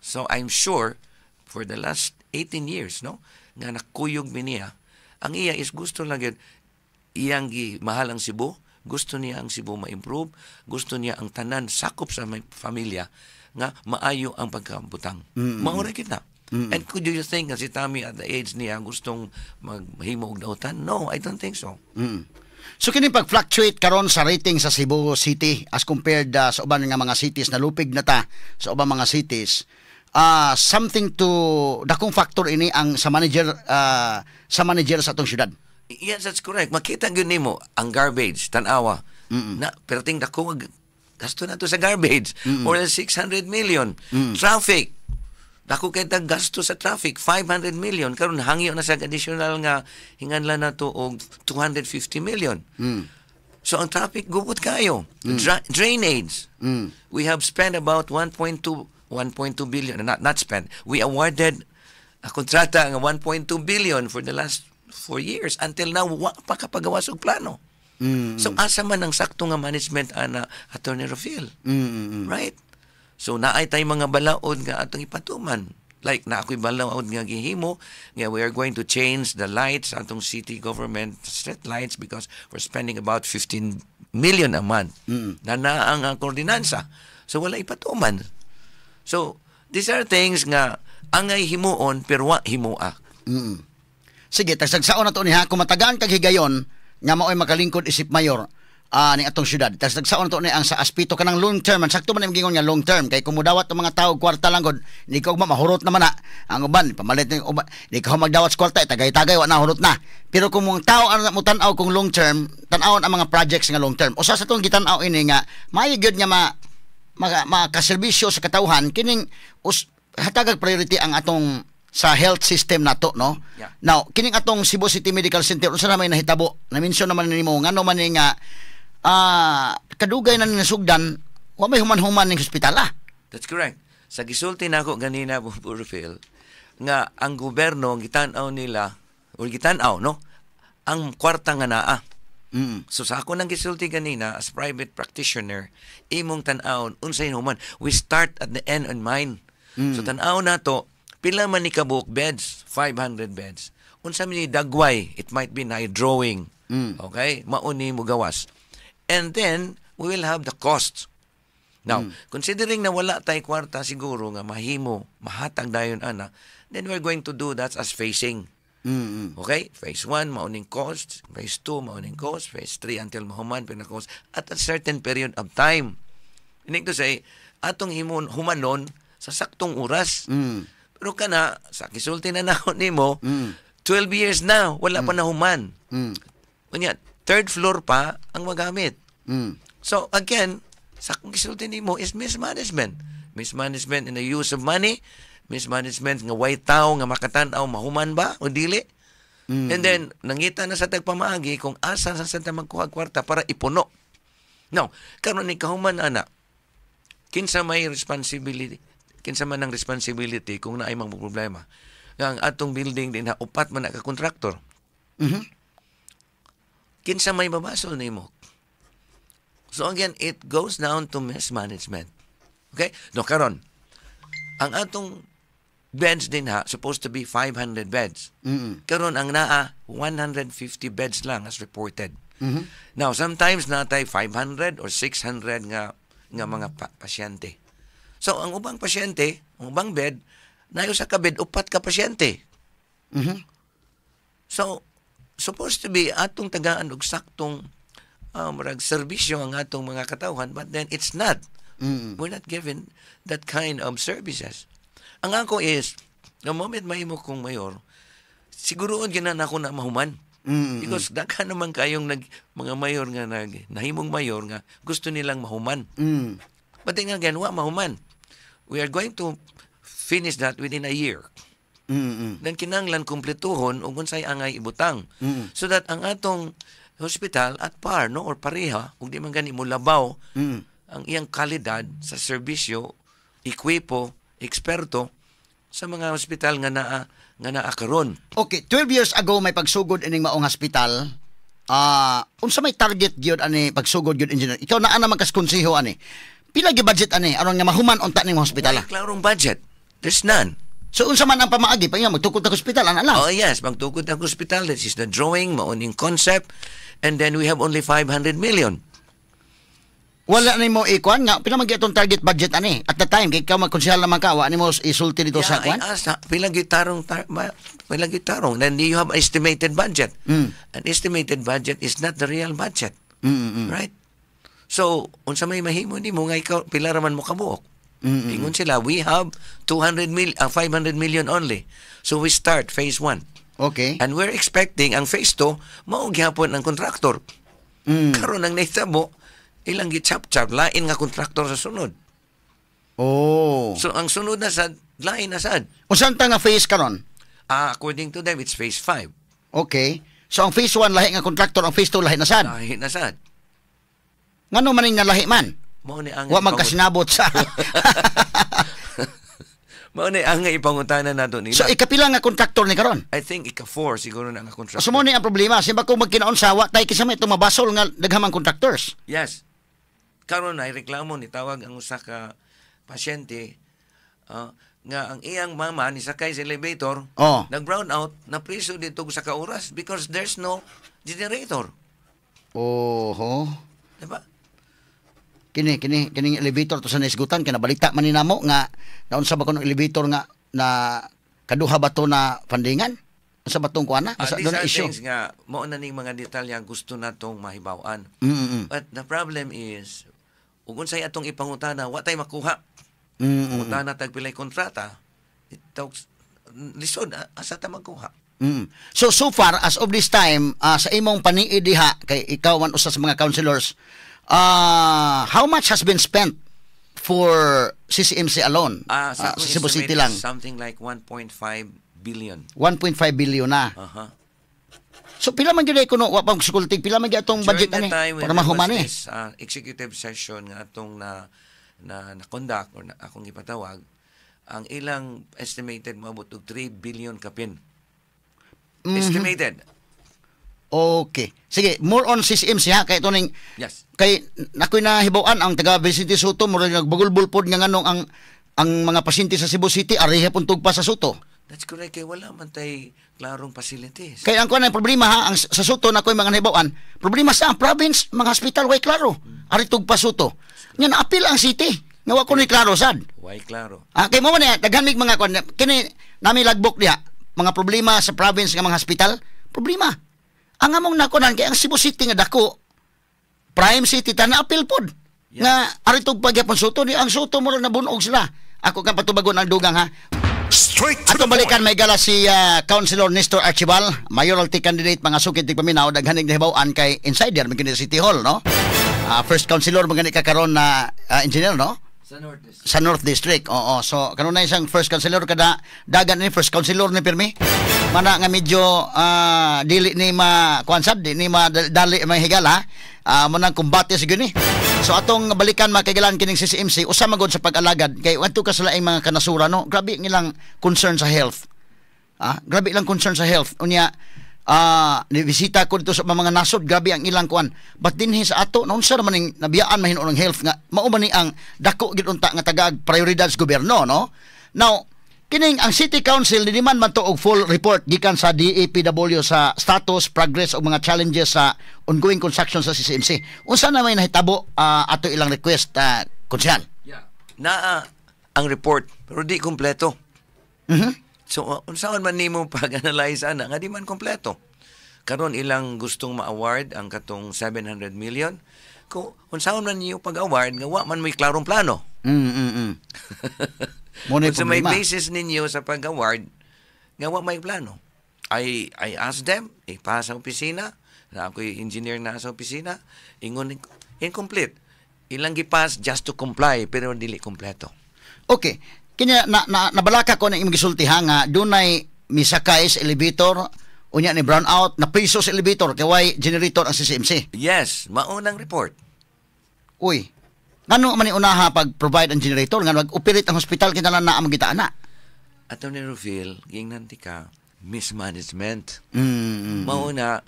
So I'm sure for the last 18 years, no, nga nakuyog mi niya, ang iya is gusto lang gyud iyang gi mahal ang Cebu, gusto niya ang Cebu ma-improve, gusto niya ang tanan sakop sa may pamilya nga maayo ang pagkabutang. Mm-hmm. Mao ra kita. And could you think nga si Tommy at the age niya gustong maghimo og dautan? No, I don't think so. So kini pag-fluctuate karon sa rating sa Cebu City as compared sa uban nga mga cities na lupig na ta sa ubang mga cities. Something to dakong factor ini ang sa manager sa atong syudad. Yes, that's correct. Makita gyud nimo ang garbage, tan-awa. Na perting dako gasto na to sa garbage. More than 600 million. Traffic. Dako kay tag gasto sa traffic, 500 million. Karon hangyo na sa additional nga hinganlan na to og 250 million. So ang traffic gubot kayo. Drainage. We have spent about 1.2 billion, not spent. We awarded a kontrata nga 1.2 billion for the last 4 years. Until now, wa pa kapagawas og plano. So asa man ang sakto nga management ana, Attorney Rofil? Right? So naay tay mga balaod nga atong ipatuman. Like na ako'y balaod nga gihimo nga we are going to change the lights atong city government street lights because we're spending about 15 million a month. Na naa ang ordinansa. So wala ipatuman. So these are things nga angay himuon pero wa himua. Sige, tagsagsaon na to niya kung matagaan kag higayon nga mao'y makalingkod isip mayor ni atong syudad. Tagsagsaon na to ni ang sa aspeto kanang long term. Ang sakto man yung gingon nga long term kay kung mudawat ang mga tao kwarta lang gud, ni ko mahurot naman na. Ang uban pamalit ni uban, di ka magdawat sa kwarta, tagay-tagay wa na, hurot na. Pero kung mga tao ang mo tan-aw kung long term, tan-awon ang mga projects nga long term. Usa sa tong gitan-aw ini nga maayo gyud nga ma maka, makaserbisyo sa katawhan kining hatagag priority ang atong sa health system nato, no? Yeah. Now, kining atong Cebu City Medical Center, unsa na may nahitabo? Na-mention naman nimo ngano man ni nga kadugay na ni nasugdan, wa may human-human ning ospital ah. That's correct. Sa gisulti nako ganina, Rufil, nga ang gobyerno gitan-aw nila or gitan-aw, no, ang kwarta nga naa. So sa ako nang gisulti ganina, as private practitioner, imong tan-awon unsay human. We start at the end in mind. So tan-aw nato pila man ni kabuok beds, 500 beds. Unsa man ni dagway, it might be na drawing. Okay? Mao ni mo gawas. And then we will have the costs. Now, considering na wala tay kwarta siguro nga mahimo, mahatag dayon ana, then we're going to do that as phasing. Okay? Phase 1, mauning cost. Phase 2, mauning cost. Phase 3, until mahuman, pinaka-cost. At a certain period of time. Meaning to say, atong himon, humanon sa saktong oras. Pero kana, sa kisulti na nako nimo, 12 years na, wala pa nahuman. Unya, third floor pa ang magamit. So again, sa akong gisulti nimo is mismanagement. Mismanagement in the use of money, mismanagement nga way tao nga makatan-aw mahuman ba o dili. And then nangita na sa tagpamaagi kung asa sa ta magkuha kwarta para ipuno. Now, karon ni kahuman ana, kinsa may responsibility? Kinsa man ang responsibility kung naay mga problema? Nga ang atong building din ha, upat man na ka kontraktor. Kinsa may babasol nimo? So again, it goes down to mismanagement. Okay? No, karon, ang atong beds din ha, supposed to be 500 beds. Karon ang naa 150 beds lang as reported. Now, sometimes natay 500 or 600 nga mga pasyente. So, ang ubang pasyente, ang ubang bed, nayo sa ka bed upat ka pasyente. So, supposed to be atong tagaan og saktong murag serbisyo ang atong mga katawhan, but then it's not. We're not given that kind of services. Ang ako is, the moment mahimo kong mayor, siguroon gyud na ako na mahuman. Because daghan naman kayong mga mayor nga nahimong mayor nga gusto nilang mahuman. But then again, wa mahuman. We are going to finish that within a year. Then kinanglan kumpletuhon ug unsay angay ibutang. So that ang atong hospital at par, no, or pareha ug di man gani mo labaw ang iyang kalidad sa serbisyo, ekwipo, eksperto sa mga hospital nga naa karon. Okay, 12 years ago may pagsugod ining maong hospital. Unsa may target gyud ani pagsugod gyud, engineer? Ikaw naa naman kas konseho ani. Pila gyud budget ani aron nga mahuman unta ning hospital? Walay klarong budget. There's none. So unsa man ang pamaagi pa nga magtukod ta hospital ana lang? Oh yes, magtukod ang hospital. This is the drawing, mauning concept, and then we have only 500 million. Wala nimo ikuan nga pila man gyud atong target budget ani at the time kay ikaw magkonsehal naman ka, wa nimo isulti dito sa kuan? I asked, pila gitarong pila gitarong? Then you have estimated budget. An estimated budget is not the real budget. Right? So, unsa may mahimo nimo nga ikaw pila ra man mo kabuok? Ingon sila, we have 200 mil, 500 million only. So we start phase 1. And we're expecting ang phase 2, mao gyapon ang contractor. Karon ang nahitabo, ilang gichap-chap lain nga contractor sa sunod. So ang sunod na sad, lain na sad. Unsa ta nga phase karon? Ah, according to them, it's phase 5. Okay. So ang phase 1 lahi nga contractor, ang phase 2 lahi na sad. Lahi na sad. Ngano man ning nalahi man? Mao ni ang Wa man kasinabot sa Mao ni ang ipangutana nato nila. So ikapila nga contractor ni karon? I think ika-4 siguro na ang contractor. So mo ni ang problema, simba kung magkinaon sa wa tay kinsa may itong mabasol nga daghamang contractors. Yes. Karon ay reklamo ni tawag ang usa ka pasyente nga ang iyang mama ni sakay sa elevator, nag-brown out, napriso dito sa ka oras because there's no generator. Oho. Diba? Kini kini kining elevator to sa naisgutan kay nabalita man ni namo nga naunsa ba kuno elevator nga na kaduha ba to na fundingan? Unsa ba tong kuana? Basta These doon are issue. Things nga mao na ning mga detalye ang gusto natong mahibaw-an. But the problem is ug unsay atong ipangutana, wa tay makuha. Pangutana tag pilay kontrata, it talks lisod, asa ta magkuha. So so far as of this time, sa imong paniid diha kay ikaw man usa sa mga councilors, how much has been spent for CCMC alone? Sa Sa akong Cebu estimate, City lang. something like 1.5 billion. 1.5 billion na. So pila man gyud ay kuno, wa pa sukultig, pila man gyud atong budget During ani the time when para there was mahuman ni. this executive session nga atong na na, na conduct or na, akong ipatawag, ang ilang estimated moabot og 3 billion kapin. Estimated. Okay. Sige, more on CCMC ha kay ito ning kay nakoy nahibaw-an ang taga Vicente Soto murag nagbagulbul pod nga nganong ang mga pasyente sa Cebu City ari pun tugpa sa Soto. That's correct. Kay wala man tay klarong facilities. Kay ang kuan ang problema ha, ang sa Soto na ko'y mga nahibaw-an, problema sa ang province, mga hospital way klaro. Ari tugpa Soto. Nya naapil ang city. Nga wa ko ni klaro sad. Way klaro. Ah, kay mo man niya, daghan mig mga kuan kini nami lagbok diha, mga problema sa province nga mga hospital, problema. Ang among nakunan kay ang Cebu City nga dako, prime city ta, naapil pod. Nga ari tugpa gyapon Soto ni ang Soto mo nabunog sila. Ako kang patubagon ang dugang ha. Straight to Atong the balikan point. may gala si Councilor Nestor Archival, mayoralty candidate, mga sukit paminaw, daghaning nahibaw-an kay insider man kini sa City Hall, no? First councilor man gani ka karon na engineer, no? Sa North District. Sa North District. Oo. So kanunay siyang first councilor kada dagan ni first councilor ni pirmi. Mana nga medyo dili ni ma kuan sad, di ni ma dali may higala. Mo nang kumbate sa ni. So atong balikan, mga kaigalan, kining CCMC usa magod sa pag-alagad kay adto ka sa laing mga kanasura, no. Grabe ngilang concern sa health. Grabe lang concern sa health. Unya ni bisita ko dito sa mga nasod, grabe ang ilang kuan. But dinhi sa ato, naunsa naman ning nabiyaan mahinuon ang health nga mao man ni ang dako gid unta nga tagaag prioridad sa gobyerno, no? Now, kining ang City Council di man man to og full report gikan sa DEPW sa status, progress ug mga challenges sa ongoing construction sa CCMC. Unsa na may nahitabo ato ilang request, konsehal? Yeah. Naa ang report pero di kompleto. So unsaon man nimo pag-analyze ana nga di man kompleto? Karon ilang gustong ma-award ang katong 700 million. Kung unsaon man niyo pag-award nga wa man may klarong plano. Mo na Unsa may problema. Basis ninyo sa pag-award nga wa may plano? I asked them, ipasa sa opisina, na ako'y engineer na sa opisina, ingon incomplete. Ilang gipass just to comply pero dili kompleto. Okay. Kini na nabalaka ko na imong gisulti ha nga dunay misakay sa elevator unya ni brown out, na piso sa elevator kay way generator ang CCMC. Yes, maunang report. Uy. Ngano man ni unaha pag provide ang generator nga mag-operate ang hospital kinahanglan na ang magita ana? Attorney Rufil, gingnan ti ka, mismanagement. Mauna,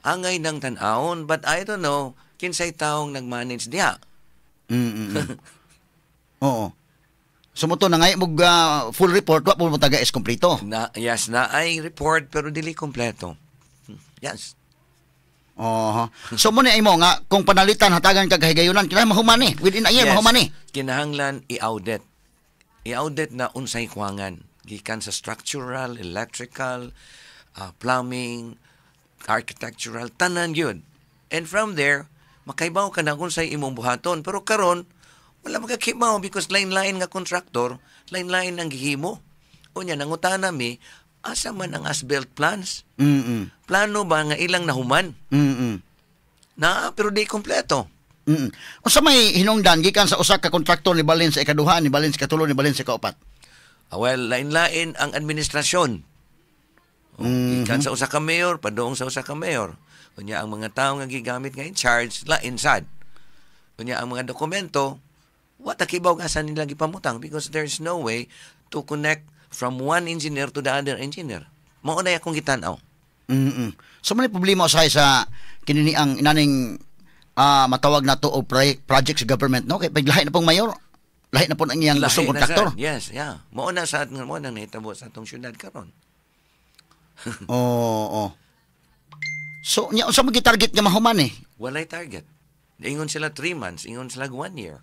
angay ng tan-awon, but I don't know, kinsay taong nag-manage diha. Oo. So mo to na ngay mo full report, wa po mo taga is kompleto. Na, yes, na ay report pero dili kompleto. Yes. Oho. So mo ni imo nga kung panalitan hatagan kag kahigayunan kinahanglan mahuman ni within a year, mahuman ni. Kinahanglan i-audit. I-audit na unsay kuwangan gikan sa structural, electrical, plumbing, architectural, tanan yun. And from there, makaibaw ka na kung say imong buhaton. Pero karon, Wala makakibaw because lain-lain nga contractor, lain-lain ang gihimo. Unya, nangutana mi, asa man ang as-built plans? Plano ba nga ilang nahuman? Na, pero di kompleto. Unsa may hinungdan gikan sa usa ka kontraktor ni balin sa ikaduha, ni balin sa ikatulo, ni balin sa ikaupat? Ah, well, lain-lain ang administrasyon. Oh, gikan sa usa ka mayor, padung sa usa ka mayor. Unya, ang mga tao nga gigamit nga in charge, lain sad. Unya, ang mga dokumento, wa ta kibaw asa nila gipamutang because there's no way to connect from one engineer to the other engineer. Mao na akong gitan-aw. So may problema usahay sa kini ang inaning matawag na to og project sa government, no, kay pag lahi na pong mayor, lahi na po ang iyang gustong Lahi na kontraktor. sad. Yes, yeah. Mao na sa mao na nahitabo sa atong syudad karon. Oo. So nya, unsa man target nga mahuman eh? Walay target. Ingon sila 3 months, ingon sila 1 year.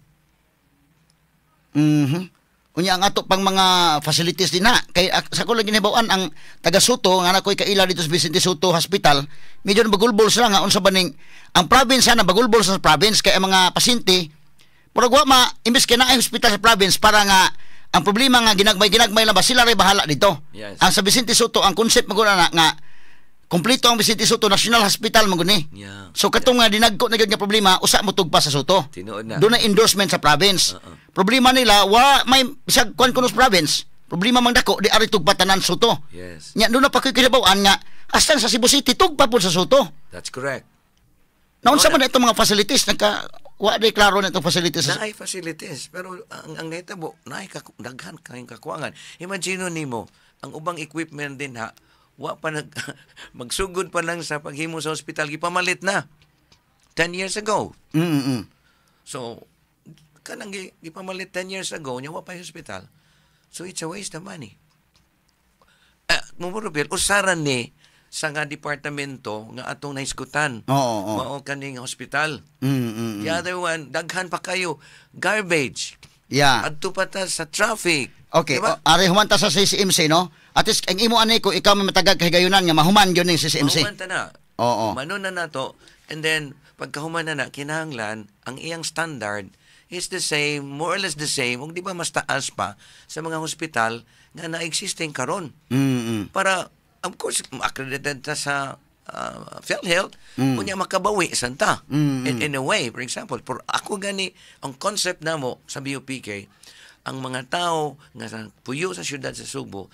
Unya, ang ato pang mga facilities din na kay sa ko lang ginahibaw-an, ang taga Sotto nga na ko'y kaila dito sa Vicente Sotto Hospital, medyo nabagulbol sila nga unsa ba ning ang province na bagulbol sa province kay ang mga pasyente murag wa ma, imbes kay naay hospital sa province, para nga ang problema nga ginagmay-ginagmay lang ba, sila ray bahala dito. Ang sa Vicente Sotto, ang concept man na nga kompleto ang Vicente Sotto National Hospital man gud ni. So katong nga dinagko na gyud nga problema, usa mo tugpa sa Sotto. Tinuod na. Doon na endorsement sa province. Problema nila, wa may bisag kuan kuno sa province. Problema mang dako di ari tugpa tanan Sotto. Nya doon na pa ko'y kinabaw-an nga hasta sa Cebu City tugpa pud sa Sotto. That's correct. Naunsa Wala. man na itong mga facilities, nagka wa di klaro na itong facilities sa Naay facilities pero ang nahitabo naay daghan kayong kakuangan. Imagine nimo ang ubang equipment din ha, wa pa nag magsugod pa lang sa paghimo sa ospital, gipamalit na 10 years ago. So kanang gipamalit 10 years ago nya wa pa yung hospital. So it's a waste of money. Eh, Mumurupil, usaran ni sa nga departamento nga atong nahisgutan. Oo, oo. Mao kaning hospital. The other one, daghan pa kayo. Garbage. Adto pa ta sa traffic. Okay, Diba? o, ari human ta sa CCMC, no? At least ang imo ani ko ikaw may matagag kahigayunan nga mahuman gyud ning CCMC. Mahuman ta na. Manon na nato. And then, pagkahuman na na, kinahanglan, ang iyang standard is the same, more or less the same, kung di ba mas taas pa sa mga hospital nga na-existing karon. Para, of course, accredited ta sa PhilHealth, kunya makabawi santa. In a way, for example, for ako gani, ang concept namo sa BUPK, ang mga tao nga sa puyo sa syudad sa Sugbo,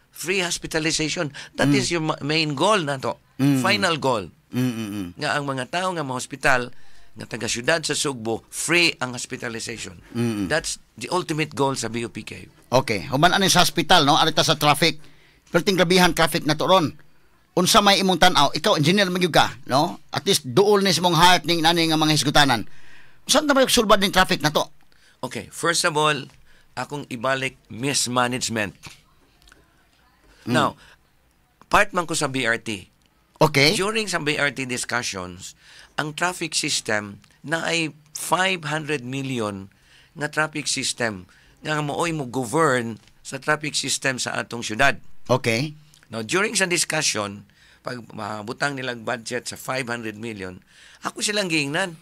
free hospitalization. That is your main goal nato. Final goal. Nga ang mga tao nga ma-hospital nga taga syudad sa Sugbo, free ang hospitalization. That's the ultimate goal sa BUPK. Okay, human ani sa hospital, no? Ari ta sa traffic. Perting grabihan traffic na to ron. Unsa may imong tan-aw? Ikaw engineer man gyud ka, no? At least duol ni sa imong heart ning nani nga mga hisgutanan. Unsa na may sulbad ning traffic na to? Okay, first of all, akong ibalik mismanagement. Now, part man ko sa BRT. During sa BRT discussions, ang traffic system na ay 500 million nga traffic system nga mooy mo govern sa traffic system sa atong syudad. Now, during sa discussion, pag mabutang nilang budget sa 500 million, ako silang giingnan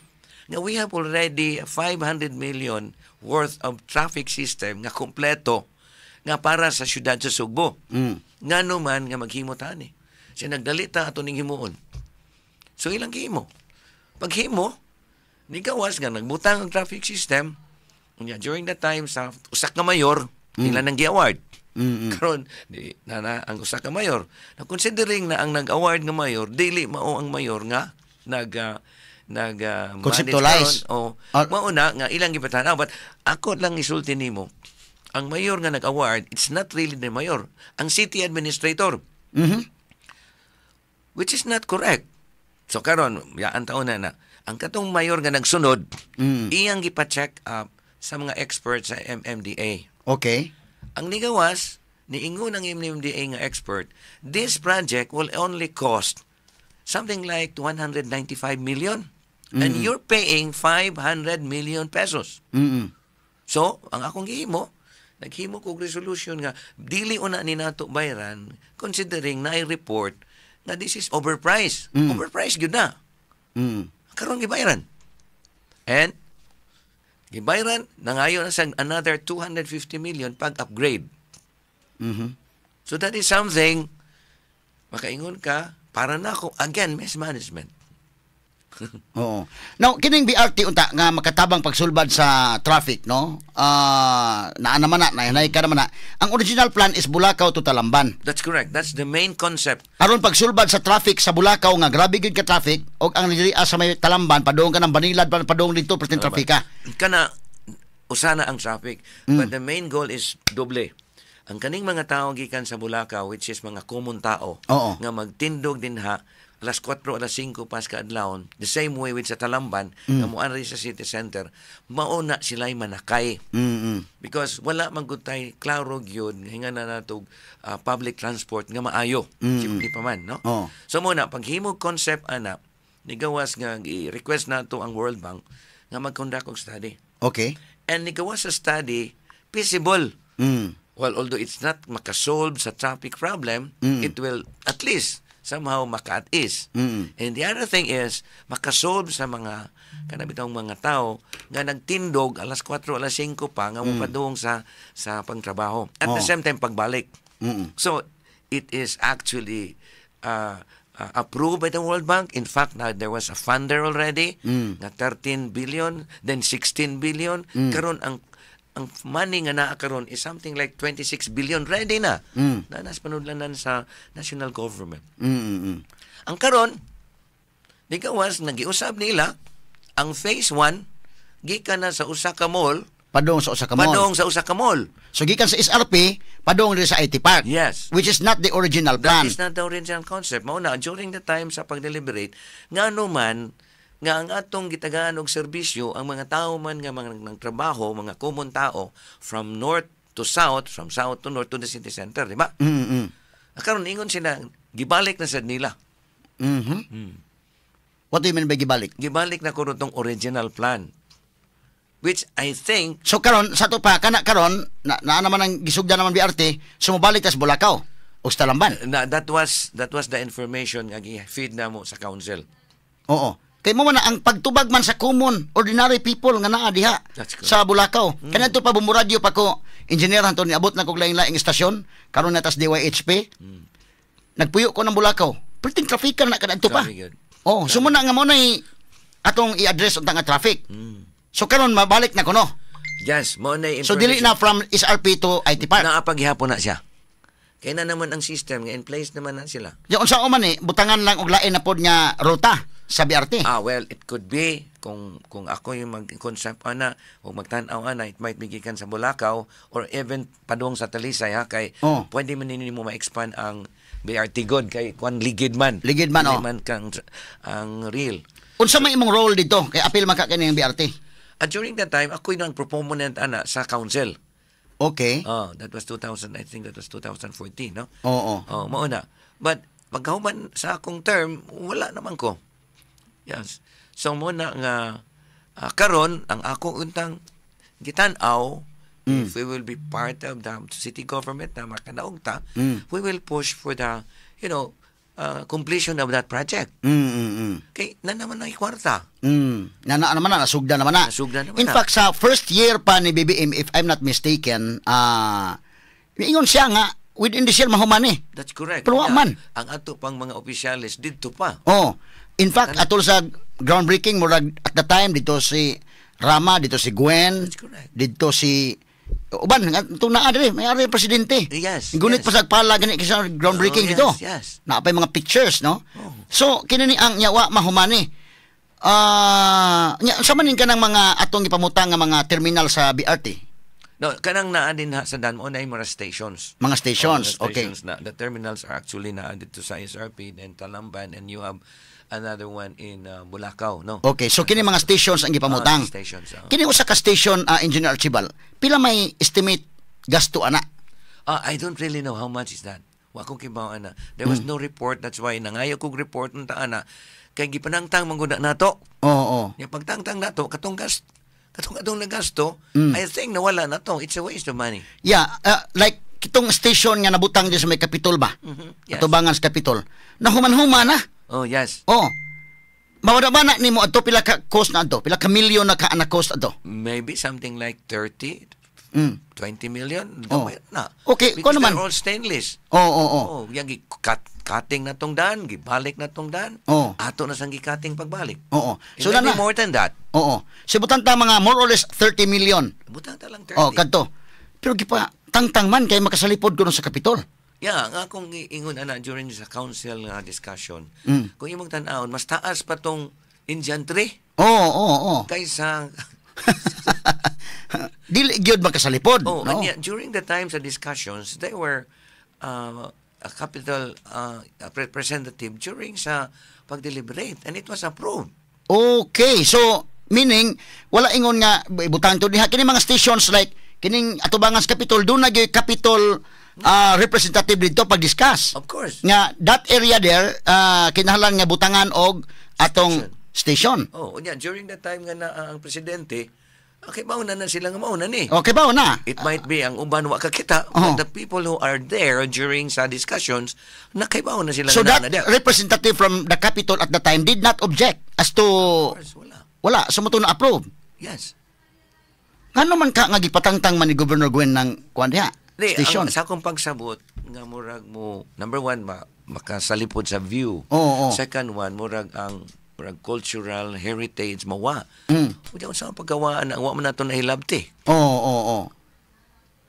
nga we have already 500 million worth of traffic system nga kompleto nga para sa syudad sa Sugbo. Nga naman nga maghimo ta ani. Siya nagdali ta ato ning himuon. So ilang gihimo. Paghimo, ni gawas nga nagbutang ang traffic system. Unya, during that time sa usa ka mayor, ila nang gi-award. Karon di na, na ang usa ka mayor. Na considering na ang nag-award nga mayor, dili mao ang mayor nga nag manage Conceptualize. karon. O Ah. mao na nga ilang gipatan. But ako lang isulti nimo. Ang mayor nga nag-award, it's not really the mayor, ang city administrator. Which is not correct. So karon, yaan taon na na. Ang katong mayor nga nagsunod, iyang gipa-check up sa mga experts sa MMDA. Ang nigawas, niingon ang MMDA nga expert, this project will only cost something like 195 million. And you're paying 500 million pesos. So, ang akong gihimo, naghimo kog resolution nga dili una ni nato bayran considering na report nga this is overpriced. Overpriced gyud na. Karon gibayaran. And Gibayaran, nangayo na sa another 250 million pag-upgrade. So that is something, makaingon ka, para na ako, again, mismanagement. Oo. Now, kining BRT unta nga makatabang pagsulbad sa traffic, no? Ah, naa naman na, nahinay ka naman na. Ang original plan is Bulacau to Talamban. That's correct. That's the main concept. Aron pagsulbad sa traffic sa Bulacau nga grabe gyud ka traffic og ang diri sa may Talamban, padung ka ng Banilad, padung dito perting trafika. Kana usana ang traffic. But the main goal is doble. Ang kaning mga tao gikan sa Bulacau, which is mga common tao, nga magtindog dinha alas 4, alas 5 pas kaadlawon, the same way with sa Talamban, nga moanri sa city center, mao na sila'y manakay. Because wala man gud tay klaro gyud hinga na natog public transport nga maayo. Simple pa man, no? Oo. So mao na paghimog concept ana, nigawas nga i-request nato ang World Bank nga mag-conduct og study. And nigawas sa study, feasible. Well, although it's not makasolve sa traffic problem, it will at least somehow maka-at-ease. And the other thing is, makasolve sa mga kanabitong mga tao nga nagtindog alas 4, alas 5 pa nga mopadung sa pangtrabaho. At the same time, pagbalik. So, it is actually approved by the World Bank. In fact, now there was a funder already nga 13 billion, then 16 billion. Karon ang money nga naa karon is something like 26 billion, ready na. Na nas panudlanan sa national government. Ang karon nigawas nagiusab nila ang phase 1 gikan na sa usa ka mall Padung sa usa ka mall. Padung sa usa ka mall. So gikan sa SRP padung diri sa IT Park. Yes. Which is not the original plan. That is not the original concept. Mao na during the time sa pag-deliberate, ngano man nga ang atong gitagaan og serbisyo ang mga tao man nga mga nagtrabaho, mga common tao from north to south, from south to north to the city center, di ba? Karon ingon sila, gibalik na sad nila. What do you mean by gibalik? Gibalik na kuno tong original plan. Which I think So karon sa to pa kana karon na, naa naman ang gisugdan naman BRT, sumubalik tas Bulacau o sa Talamban. Na that was the information nga gi-feed na mo sa council. Oo. Kay mao man na ang pagtubag man sa common ordinary people nga naa diha That's correct. sa Bulacau. Kanadto pa bumuradyo pa ko, Engineer Antonio, abot na kog laing-laing istasyon karon na tas DYHP. Nagpuyo ko ng Bulacau. Perting traffic na kadto pa. Very good. Oh, so mao na nga mao nay atong i-address unta nga traffic. So karon mabalik na kuno. Yes, mao na So dili na from SRP to IT Park. Naa paghihapon na siya. Kaya na naman ang system nga in place naman na sila. Ya unsa man eh, butangan lang og lain na pod nga ruta sa BRT. Ah, well, it could be kung ako yung mag-concept ana o magtan-aw ana, it might be gikan sa Bulacau or even padung sa Talisay ha, kay pwede man nini mo ma-expand ang BRT god kay kwan, ligid man. Ligid man, Ligid oh. man kang ang real. Unsa may imong role dito kay apil man ka kini ang BRT? At during that time, ako yung ang proponent ana sa council. Oh, that was 2000, I think that was 2014, no? Oo. Oh, mao na. But pagkahuman sa akong term, wala naman ko. Yes. So mao na nga karon ang ako untang gitan-aw, if we will be part of the city government na makanaog ta, we will push for the completion of that project. Kay na naman ay kwarta. Na naman na, nasugda naman na. Nasugda naman In na. fact, sa first year pa ni BBM, if I'm not mistaken, ingon siya nga within this year mahuman eh. That's correct. Pero wa man. Ang ato pang mga opisyales didto pa. Oh. In fact, atol sa groundbreaking murag at the time dito si Rama, dito si Gwen, That's correct. dito si uban nga itong naa diri, may ari presidente. Gunit pa sa pala gani kasi groundbreaking Oh, yes, dito. Naa pa yung mga pictures, no? Oh. So kini ni ang nyawa mahumani. Ah, nya sa manin kanang mga atong gipamutang nga mga terminal sa BRT? No, kanang naa din ha sa dan mo na yung mga stations. Mga stations, Oh, the okay. stations na. The terminals are actually naa dito sa SRP and Talamban and you have another one in Bulacau, no? Okay, so kini mga stations ang gipamutang. Ah, stations, oh. Kini usa ka station, Engineer Archibald, pila may estimate gasto ana? Ah, I don't really know how much is that. Wa ko kibaw ana. There was no report. That's why nangayo kog report unta ana kay gipanangtang man gud na nato. Oo. Nya pagtangtang nato katong gas katong atong nagasto, I think nawala na to. It's a waste of money. Yeah, like kitong station nga nabutang di sa may Capitol ba? Yes. Atubangan sa Capitol. Nahuman-human na. Oh, yes. Oh. Mawala ba na nimo adto, pila ka cost na adto? Pila ka milyon na ka na cost adto? Maybe something like 30, 20 million. Oh. Gamay na. Okay, Because kuno man. they're all stainless. Oo. Oh, yang gi-cut cutting na tong daan, gibalik na tong daan. Ato na sang gi-cutting pagbalik. So It may na be na. more than that. Oo. So butang ta mga more or less 30 million. Butang ta lang 30. Oh, kadto. Pero gipa tangtang man kay makasalipod kuno sa Kapitol. Yeah, nga akong ingon ana during sa council nga discussion, kung imong tan-awon, mas taas pa tong Indian tree Oo, oo, oo. kaysa Dili gyud makasalipod, Oh, no? and yeah, during the time sa discussions, they were a capital representative during sa pag-deliberate and it was approved. Okay, so meaning wala ingon nga ibutang to diha kini mga stations like kining atubangan sa Capitol, doon na gyud Capitol representative dito pag-discuss. Of course. Nga that area there kinahanglan nga butangan og atong station. Oh, unya during the time nga na ang presidente, okay, mauna na sila nga mauna ni. Okay ba na? It might be ang uban wa kakita, but the people who are there during sa discussions, nakaibaw na sila So nga that naa na there. representative from the Capitol at the time did not object as to Of course, wala. Wala, so mo to na approve. Yes. Ngano man ka nga gipatangtang man ni Governor Gwen ng kuan diha? Di, Station. ang, sa akong pagsabot, nga murag mo, number one, makasalipod sa view. Oo, oo. Second one, murag ang murag cultural heritage mawa. Unya unsa ang paggawaan na wa man nato nahilabti? Oo.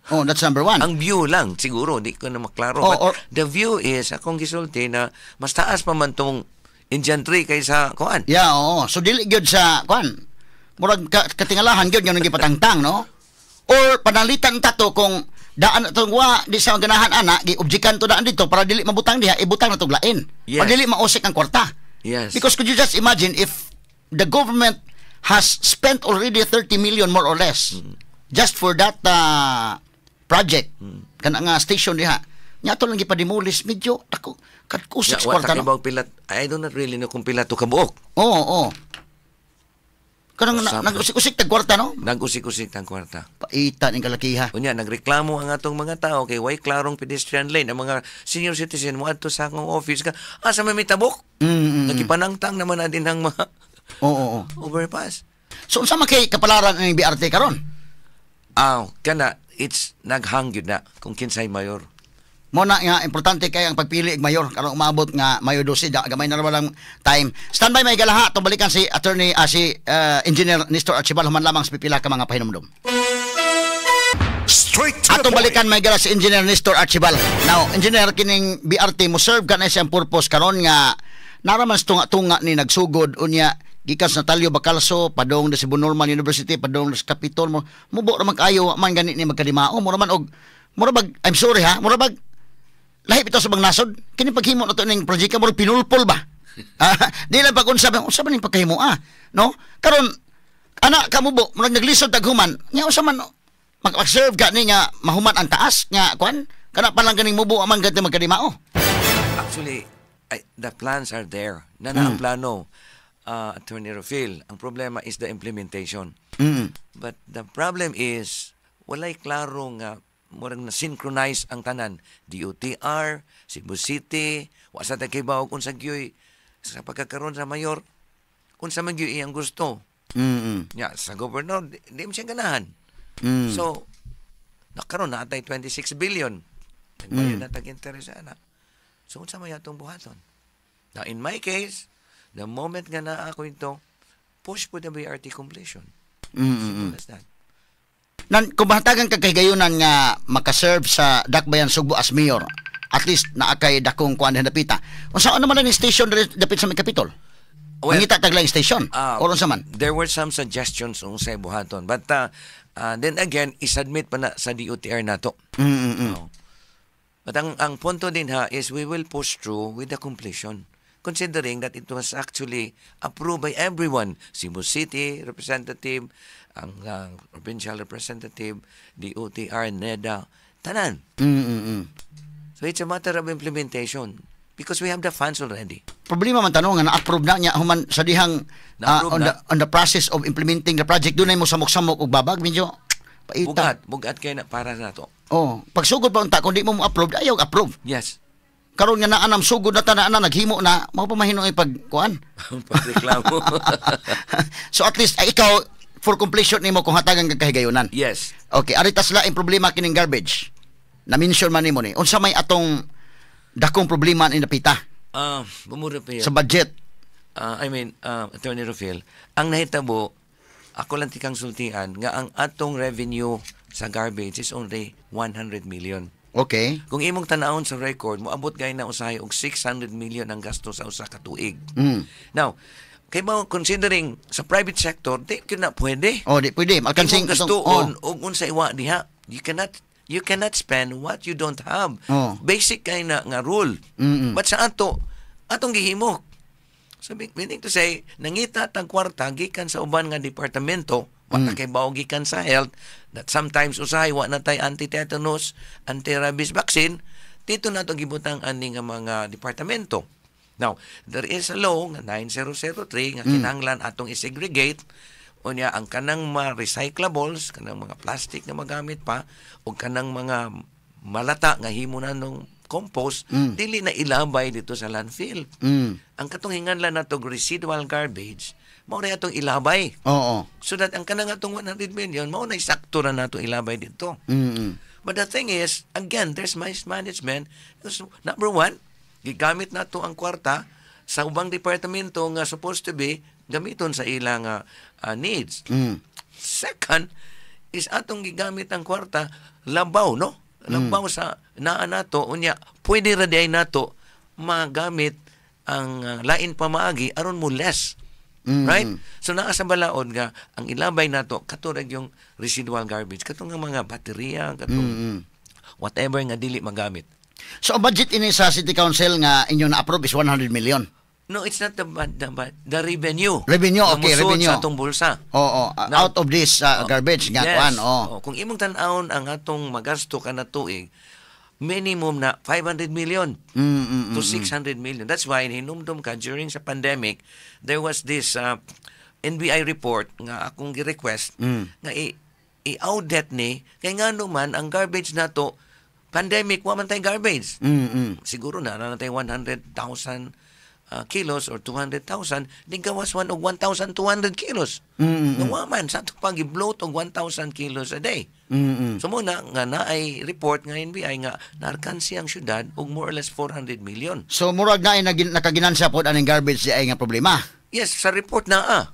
Oh, that's number one. Ang view lang siguro, di ko na maklaro. Oh, But the view is akong gisulti na mas taas pa man tong Indian tree kaysa kuan. Yeah, oo. So dili gyud sa kuan. Murag katingalahan gyud nga gipatangtang, no? Or panalitan ta to kung daan atong wa di sa ganahan ana, gi-objekan to daan dito para dili mabutang diha, ibutang na tong lain. Para dili mausik ang kwarta. Because could you just imagine if the government has spent already 30 million more or less just for that project, kana nga station diha. Nya ato lang gipa-demolish, medyo dako katkusik sa Ya, wa kwarta, no? ta pila. I do not really know kung pila to kabuok. Oo. Kanang Usap. nag-usik-usik tag kwarta, no? Nag-usik-usik tang kwarta. Paita ning kalakiha. Unya nagreklamo ang atong mga tao kay way klarong pedestrian lane. Ang mga senior citizen mo adto sa akong office ka asa may mitabok. Nagipanangtang naman na din ang mga Oo, oo. overpass. So unsa man kay kapalaran ning BRT karon? Ah, kana it's naghang gyud na kung kinsay mayor. Mo na nga importante kay ang pagpili og mayor karong umabot nga Mayo 12, gamay na ra lang time. Standby, may galaha atong balikan si attorney si Engineer Nestor Archival human lamang sa pipila ka mga pahinumdum. Straight to the Atong point. balikan, may gala, si Engineer Nestor Archival. Now, Engineer, kining BRT mo serve ka na siyang purpose karon nga naraman sa tunga-tunga ni nagsugod, unya gikan sa Natalio Bacalso padong na Cebu Normal University padong sa Capitol, mo mubo ra man kaayo, wa man gani ni magkadimao, mura man og mura bag, I'm sorry ha, mura bag lahi bitaw sa bang nasod kini paghimo na to ning project, murag pinulpol ba. Ah, di lang pag unsa ba, unsa ba ning pagkahimo, ah, no? Karon ana kamubo, murag naglisod tag human nya, unsa man mag-serve ka ni nga mahuman ang taas nga kuan kana pa lang ganing mubo man gani magkadimao? Actually, the plans are there. Na na ang plano, Attorney Rofil. Ang problema is the implementation. But the problem is, walay klaro nga murag na synchronize ang tanan. DOTR, Cebu City, wa sa ta kibaw kung sa gyoy sa pagkakaroon sa mayor, kung sa man gyoy iyang gusto. Ya, sa governor, di mo siya ganahan. So, nakaroon na atay 26 billion. Nagbayad na tag interest ana. So, unsa may atong buhaton? Now, in my case, the moment nga naa ako ito, push po the BRT completion. Simple as that. Nan kung mahatagan ka kahigayunan nga makaserve sa Dakbayan Sugbo as mayor, at least naa kay dakong kuan dapita. Unsa ano man ang station diri dapit sa may Capitol? Well, mangita tag laing station or unsa man? There were some suggestions kung sa buhaton. But then again, isubmit pa na sa DOTR nato. Oh. But ang punto din ha is we will push through with the completion, considering that it was actually approved by everyone. Cebu City representative, ang provincial representative, DOTR, NEDA, tanan. So it's a matter of implementation because we have the funds already. Problema man tanong nga na-approve na niya, human sa dihang Na-approve on na. the process of implementing the project dunay mo samok-samok og babag, medyo paita. Bugat, bugat kay na para na to. Oh, pagsugod pa unta kung di mo mo-approve, ayaw approve. Yes. Karon nga naa nam sugod na ta na naghimo na, mao pa mahino ay pagkuan. Pagreklamo. So at least ay, ikaw for completion nimo kung hatagan kag kahigayunan. Yes. Okay, ari tas laing problema kining garbage. Na-mention man nimo ni. Unsa may atong dakong problema ni napita Bumuro pa sa budget? I mean, Attorney Rufil, ang nahitabo, ako lang tikang sultian, nga ang atong revenue sa garbage is only 100 million. Kung imong tanawon sa record, moabot gay na usahay og 600 million ang gasto sa usa ka tuig. Now, kay ba considering sa private sector, di gyud na pwede. Oh, di pwede. Alkansing Imong gastuon og unsa iwa diha. You cannot spend what you don't have. Basic kay na nga rule. But sa ato, atong gihimo. So meaning to say, nangita tag kwarta gikan sa uban nga departamento, wa ta kay bawo gikan sa health, that sometimes usahay wa na tay anti-tetanus, anti-rabies vaccine, dito na to gibutang ani nga mga departamento. Now, there is a law nga 9003 nga kinahanglan atong i-segregate. Unya ang kanang mga recyclables, kanang mga plastic nga magamit pa, o kanang mga malata nga himo na nung compost, dili na ilabay dito sa landfill. Ang katong hinganlan nato residual garbage, mao na atong ilabay. So that ang kanang atong 100 million, mao na sakto na nato ilabay dito. But the thing is, again, there's mismanagement. Because, number one, gigamit nato ang kwarta sa ubang departamento nga supposed to be gamiton sa ilang needs. Second is atong gigamit ang kwarta labaw, no? Labaw sa naa nato. Unya pwede ra diay nato magamit ang lain pa maagi aron mo less. Right? So naa sa balaod nga ang ilabay nato kato ra yung residual garbage, katong nga mga baterya, katong whatever nga dili magamit. So ang budget ini sa City Council nga inyo na-approve is 100 million. No, it's not the revenue. Revenue, nga okay, musuot revenue. sa atong bulsa. Oo, Now, out of this garbage nga yes. kuan, oh. Oh, kung imong tan-awon ang atong magasto kada tuig, minimum na 500 million to 600 million. That's why hinumdum ka during sa pandemic, there was this NBI report nga akong gi-request nga i-audit ni kay ngano man ang garbage nato pandemic wa man tay garbage. Siguro na na tay 100,000 kilos or 200,000, di gawas one og 1,200 kilos. Nga wa man sa ato pag i-bloat og 1,000 kilos a day. So muna nga naay report nga NBI nga naarkansi ang syudad og more or less 400 million. So murag na ay nakaginansya pod aning garbage di ay nga problema. Yes, sa report na ah.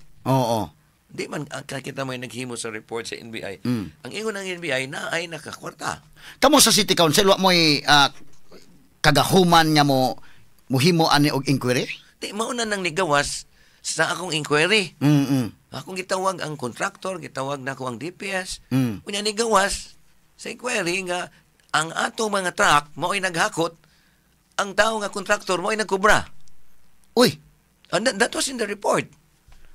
Di man kakita mo yung naghimo sa report sa NBI. Ang ingon ng NBI na ay nakakwarta. Kamo sa City Council, wa mo'y kagahuman nga mo muhimo ani og inquiry? Di mao na nang nigawas sa akong inquiry. Akong gitawag ang contractor, gitawag nako ang DPS. Unya nigawas sa inquiry nga ang atong mga truck mao'y naghakot, ang tao nga contractor mao'y nagkubra. Uy, And that was in the report.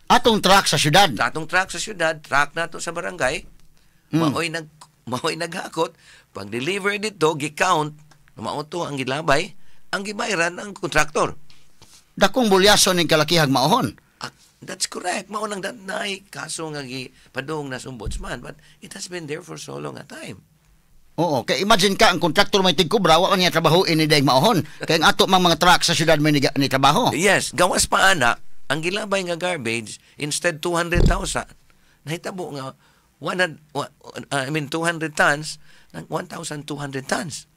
Atong truck sa syudad. Atong truck sa syudad, truck nato sa barangay, mao'y naghakot. Pag deliver dito, gi-count, mao to ang gilabay, ang gibayaran ang kontraktor. Dakong bulyaso ning kalakihag maohon. Ah, that's correct. Mao nang dat naay kaso nga gipadung na sa ombudsman, but it has been there for so long a time. Oo, kay imagine ka ang kontraktor may tigkubra, wa man niya trabaho ini daig maohon. Kay ang ato mang mga truck sa syudad may ni trabaho. Yes, gawas pa ana, ang gilabay nga garbage instead 200,000, nahitabo nga 100, I mean 200 tons, nang 1,200 tons.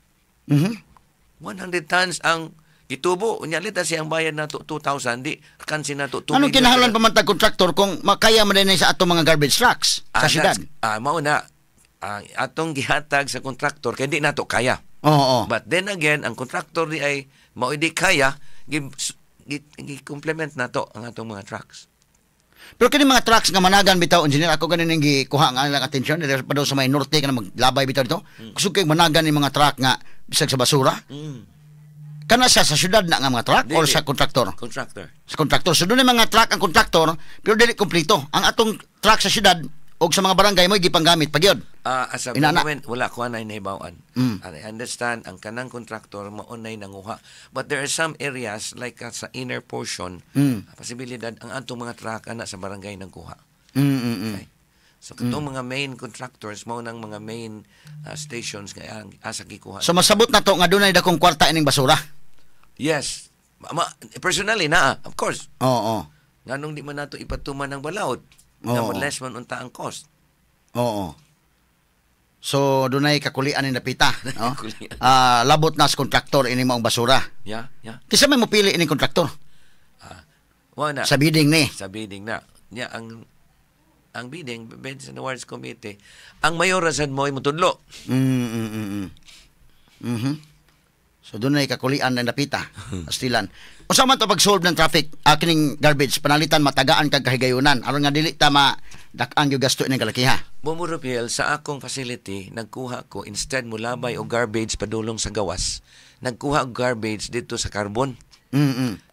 100 tons ang gitubo. Unya lita siya ang bayad nato 2,000, di kansi nato 2 Anong million. kinahanglan pa man tag kontraktor kung makaya man din sa atong mga garbage trucks sa syudad? Mao na atong gihatag sa kontraktor kay di nato kaya. But then again, ang kontraktor di ay mao di kaya, gi complement nato ang atong mga trucks. Pero kini mga trucks nga managan bitaw, engineer, ako ganin ning gikuha nga ilang atensyon dito pa daw sa may norte kana maglabay bitaw dito. Kusog kay managan ni mga truck nga bisag sa basura. Kana siya sa syudad na nga mga truck or Dili. sa kontraktor? Contractor. Sa kontraktor. So doon mga truck ang kontraktor pero dili kompleto. Ang atong truck sa syudad o sa mga barangay mo gipanggamit pa gyud. As a Inana. moment, wala ko anay nahibaw-an. And I understand, ang kanang contractor maunay nanguha. But there are some areas, like sa inner portion, posibilidad, ang atong mga truck ana sa barangay nagkuha. Okay. So, katong mga main contractors, mao nang mga main stations nga ang asa gikuha. So masabot na to nga dunay dakong kwarta ining basura. Yes. Personally na, of course. Nganong di man nato ipatuman ang balaod? Nga less man unta ang cost. Oo. So dunay kakulian ni napita, no? Kakulian. Ah, labot na sa kontraktor ini maong basura. Yeah. Kinsa may mopili ining kontraktor? Ah, wa na. Sa bidding ni. Sa bidding na. Nya ang bidding, Bids and Awards Committee, ang mayor ra sad mo ay mutudlo. So dunay kakulian na napita. Astilan. Unsa man to pag-solve ng traffic, kining garbage, panalitan matagaan kag kahigayunan aron nga dili ta ma dak-an yung gasto ining kalakiha? Bombo Rupiel, sa akong facility, nagkuha ko, instead mo labay og garbage padulong sa gawas, nagkuha og garbage dito sa carbon.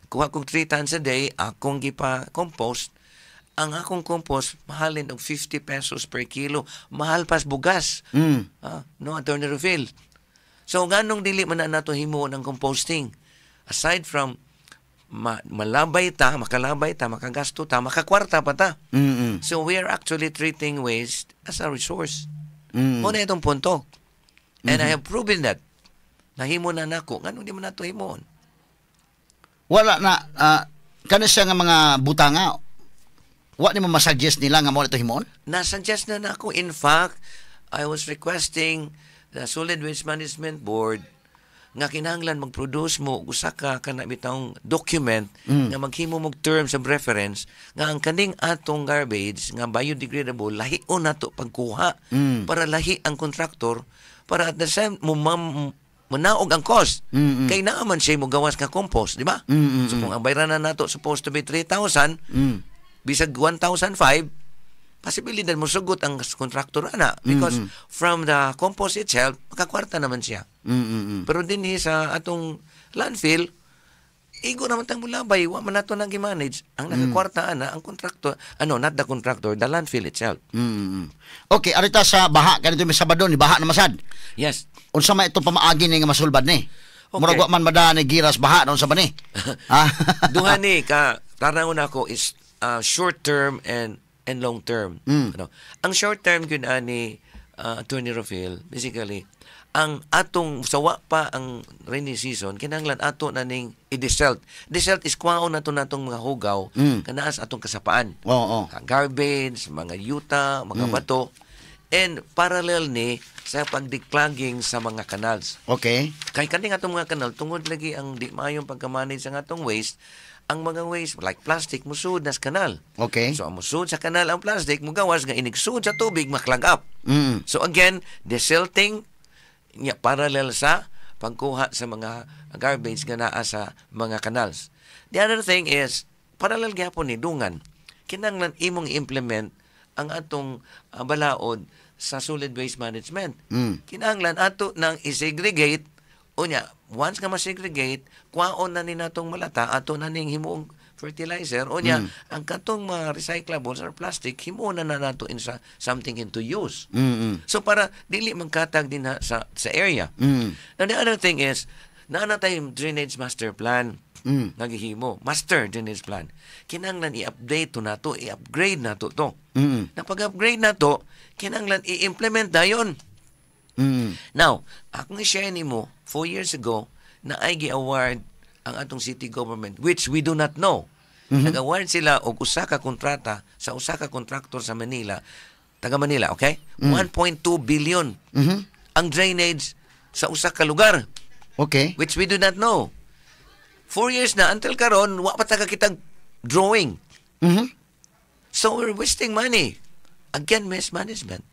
Kuha kog 3 tons a day, akong gipa-compost. Ang akong compost, mahalin og 50 pesos per kilo. Mahal pas bugas. Ah, no, Attorney Rufil. So, nganong dili man na nato himuon ang composting? Aside from malabay ta, makalabay ta, makagasto ta, makakwarta pa ta. So, we are actually treating waste as a resource. Mao na itong punto. And I have proven that. Nahimo na nako. Nganong di man nato himuon? Wala na, kana siya nga mga butanga. Wa ni mo masuggest nila nga mo ito himuon? Na-suggest na nako. In fact, I was requesting the Solid Waste Management Board nga kinahanglan mag-produce mo usa ka kana bitawng document nga maghimo mo terms of reference nga ang kaning atong garbage nga biodegradable, lahion nato pagkuha para lahi ang contractor, para at the same mo manaog ang cost kay naa man siya mo gawas nga compost, di ba? So kung ang bayranan nato supposed to be 3,000, bisag 1,005, posibilidad mo sugot ang kontraktor ana because from the compost itself makakwarta naman siya. Pero dinhi sa atong landfill, igo naman tang mulabay, wa man nato nang gi-manage. Ang nakakwarta ana ang kontraktor, ano, not the contractor, the landfill itself. Okay, arita sa baha kanito may Sabado ni baha na masad. Yes. Unsa man itong pamaagi ni nga masulbad ni? Okay. Murag wa man mada ni giras baha, unsa ba ni? Ah. Duha ni ka tarangon ako is short term and long term. Ano? Ang short term gyud ani, Attorney Rofil, basically ang atong sawa pa ang rainy season, kinahanglan ato na ning i-desilt. Desilt is kwaon nato natong mga hugaw kanaas atong kasapaan. Ang garbage, mga yuta, mga bato, and parallel ni sa pag-declogging sa mga canals. Kay kaning atong mga kanal, tungod lagi ang di maayong pagka-manage sa atong waste, ang mga waste like plastic musud nas kanal. So ang musud sa kanal ang plastic, mugawas nga inigsud sa tubig, ma-clog up. So again, desilting nya parallel sa pagkuha sa mga garbage nga naa sa mga canals. The other thing is parallel gyapon ni dungan. Kinahanglan imong implement ang atong balaod sa solid waste management. Kinahanglan ato nang i-segregate. Unya, once nga ma-segregate, kwaon na ni natong malata, ato na ning himuong fertilizer. Unya, ang katong mga recyclables or plastic, himuon na na nato in sa something into use. So para dili magkatag din na sa area. Now the other thing is, naa na tayong drainage master plan nga gihimo. Master drainage plan. Kinahanglan i-update to nato, i-upgrade nato to. Na pag-upgrade nato, kinahanglan i-implement dayon. Now, akong i-share nimo, 4 years ago, na ay gi-award ang atong city government, which we do not know. Nag-award sila og usa ka kontrata sa usa ka kontraktor sa Manila, taga Manila, okay? 1.2 billion ang drainage sa usa ka lugar, which we do not know. 4 years na until karon wa pa ta kitag drawing. So we're wasting money. Again, mismanagement.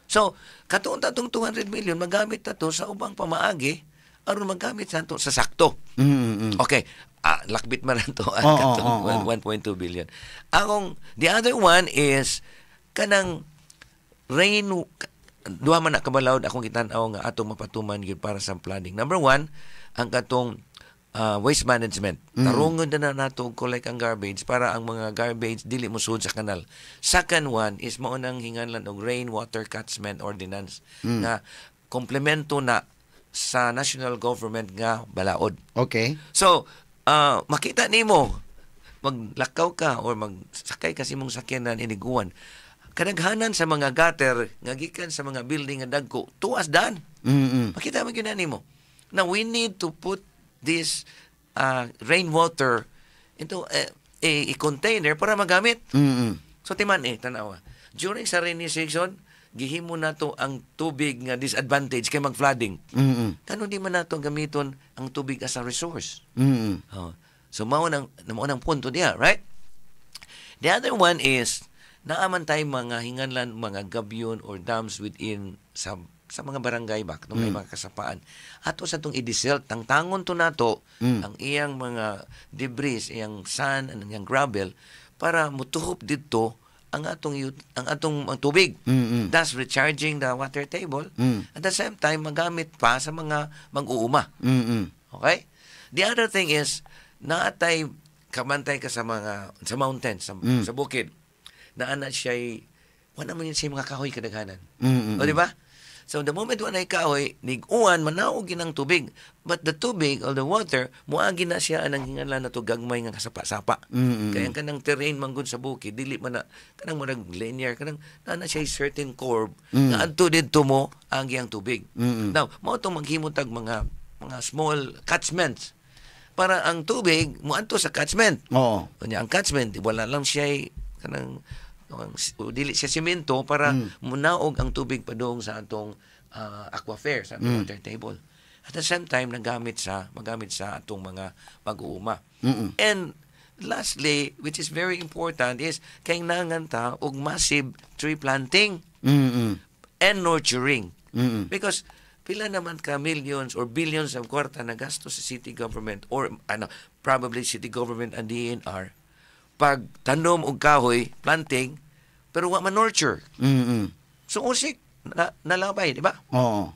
So, katuon ta tong 200 million, magamit ta to sa ubang pamaagi aron magamit sa to sa sakto. Okay. Ah, lakbit man lang to ang katong 1.2 billion. Akong the other one is kanang rain, duha man na kabalaod akong gitan-aw nga atong mapatuman gyud para sa planning. Number one, ang katong waste management. Tarungon na nato og collect ang garbage para ang mga garbage dili mosud sa kanal. Second one is mao nang hinganlan og rainwater catchment ordinance nga komplemento na sa national government nga balaod. So, makita nimo maglakaw ka or magsakay ka sa imong sakyanan iniguan. Kadaghanan sa mga gutter nga gikan sa mga building nga dagko tuas dan. Makita mo gyud na nimo. Now we need to put this rainwater into a container para magamit. So timan eh, tanawa. During sa rainy season, gihimo nato ang tubig nga disadvantage kay mag-flooding. Kano di man nato gamiton ang tubig as a resource? Oh. So mao nang punto diha, right? The other one is naa man tay mga hinganlan, mga gabion or dams within sa mga barangay ba no, may mga kasapaan. Ato sa tong i-desilt, tangtangon to nato ang iyang mga debris, iyang sand, ang iyang gravel para mutuhop didto ang atong ang tubig. Thus recharging the water table. At the same time, magamit pa sa mga mag-uuma. Okay? The other thing is, naatay kamantay ka sa mga sa mountain, sa bukid. Naa na siya, wala man yun siya mga kahoy kadaghanan. O, di ba? So the moment wala kahoy, nig-uwan, manaog ang tubig. But the tubig or the water, muagi na siya anang hinganlan na to gagmay nga kasapa-sapa. Kaya ang kanang terrain manggod sa bukid, dili man na kanang murag linear, kanang naa na siya certain curve nga adto didto mo agi ang tubig. Now, mao tong maghimo tag mga small catchments para ang tubig moadto sa catchment. Unya ang catchment, wala lang siya kanang ang, dili siya simento para munaog ang tubig padung sa atong aquifer, sa atong water table. At the same time, nagamit sa magamit sa atong mga pag-uuma. And lastly, which is very important, is kay nangan ta og massive tree planting and nurturing. Because pila naman ka millions or billions of kwarta na gasto sa city government or ano, probably city government and DENR pag tanom og kahoy, planting, pero wa man nurture. So usik na, nalabay, di ba? Oo.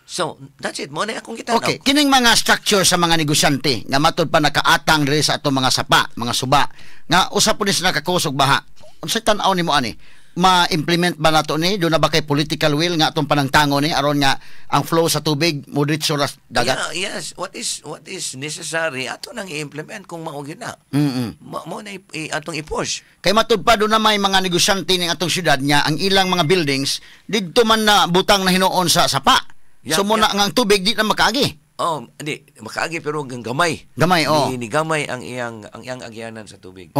So that's it mo na akong gitanaw. Okay, kining mga structure sa mga negosyante nga matud pa nakaatang diri sa atong mga sapa, mga suba, nga usa po ni sa naka-cause og baha. Unsay tan-aw nimo ani? Ma-implement ba nato ni? Duna ba kay political will nga atong panangtangon ni aron nga ang flow sa tubig mo diretso ra dagat? Yeah, yes, what is necessary ato nang i-implement kung mao gyud na. Mo na atong i-push. Kay matud pa duna may mga negosyante ning atong syudad nga ang ilang mga buildings didto man na butang na hinuon sa sapa. So mo na nga ang tubig di na makaagi. Oh, hindi makaagi pero ang gamay. Gamay, oh. Ni gamay ang iyang agyanan sa tubig.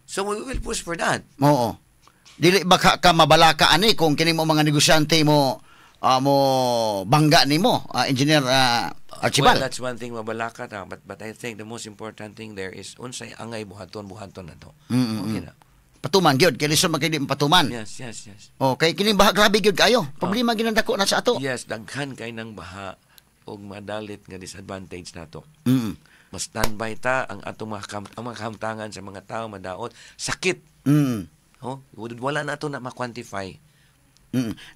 So we will push for that. Oo. Dili ba ka mabalaka ani kung kini mo mga negosyante mo mo bangga nimo, Engineer Archibald? Well, that's one thing mabalaka ta, but I think the most important thing there is unsay angay buhaton, buhaton na to. Okay na. Patuman gyud kay lisod man kay di patuman. Yes. Okay, kini baha, grabe gyud kayo. Problema gyud ang dako na sa ato. Yes, daghan kay ng baha og madalit nga disadvantage nato. Mas standby ta ang atong mga ang mga kamtangan sa mga tao madaot sakit. Oh, wala na to na ma-quantify.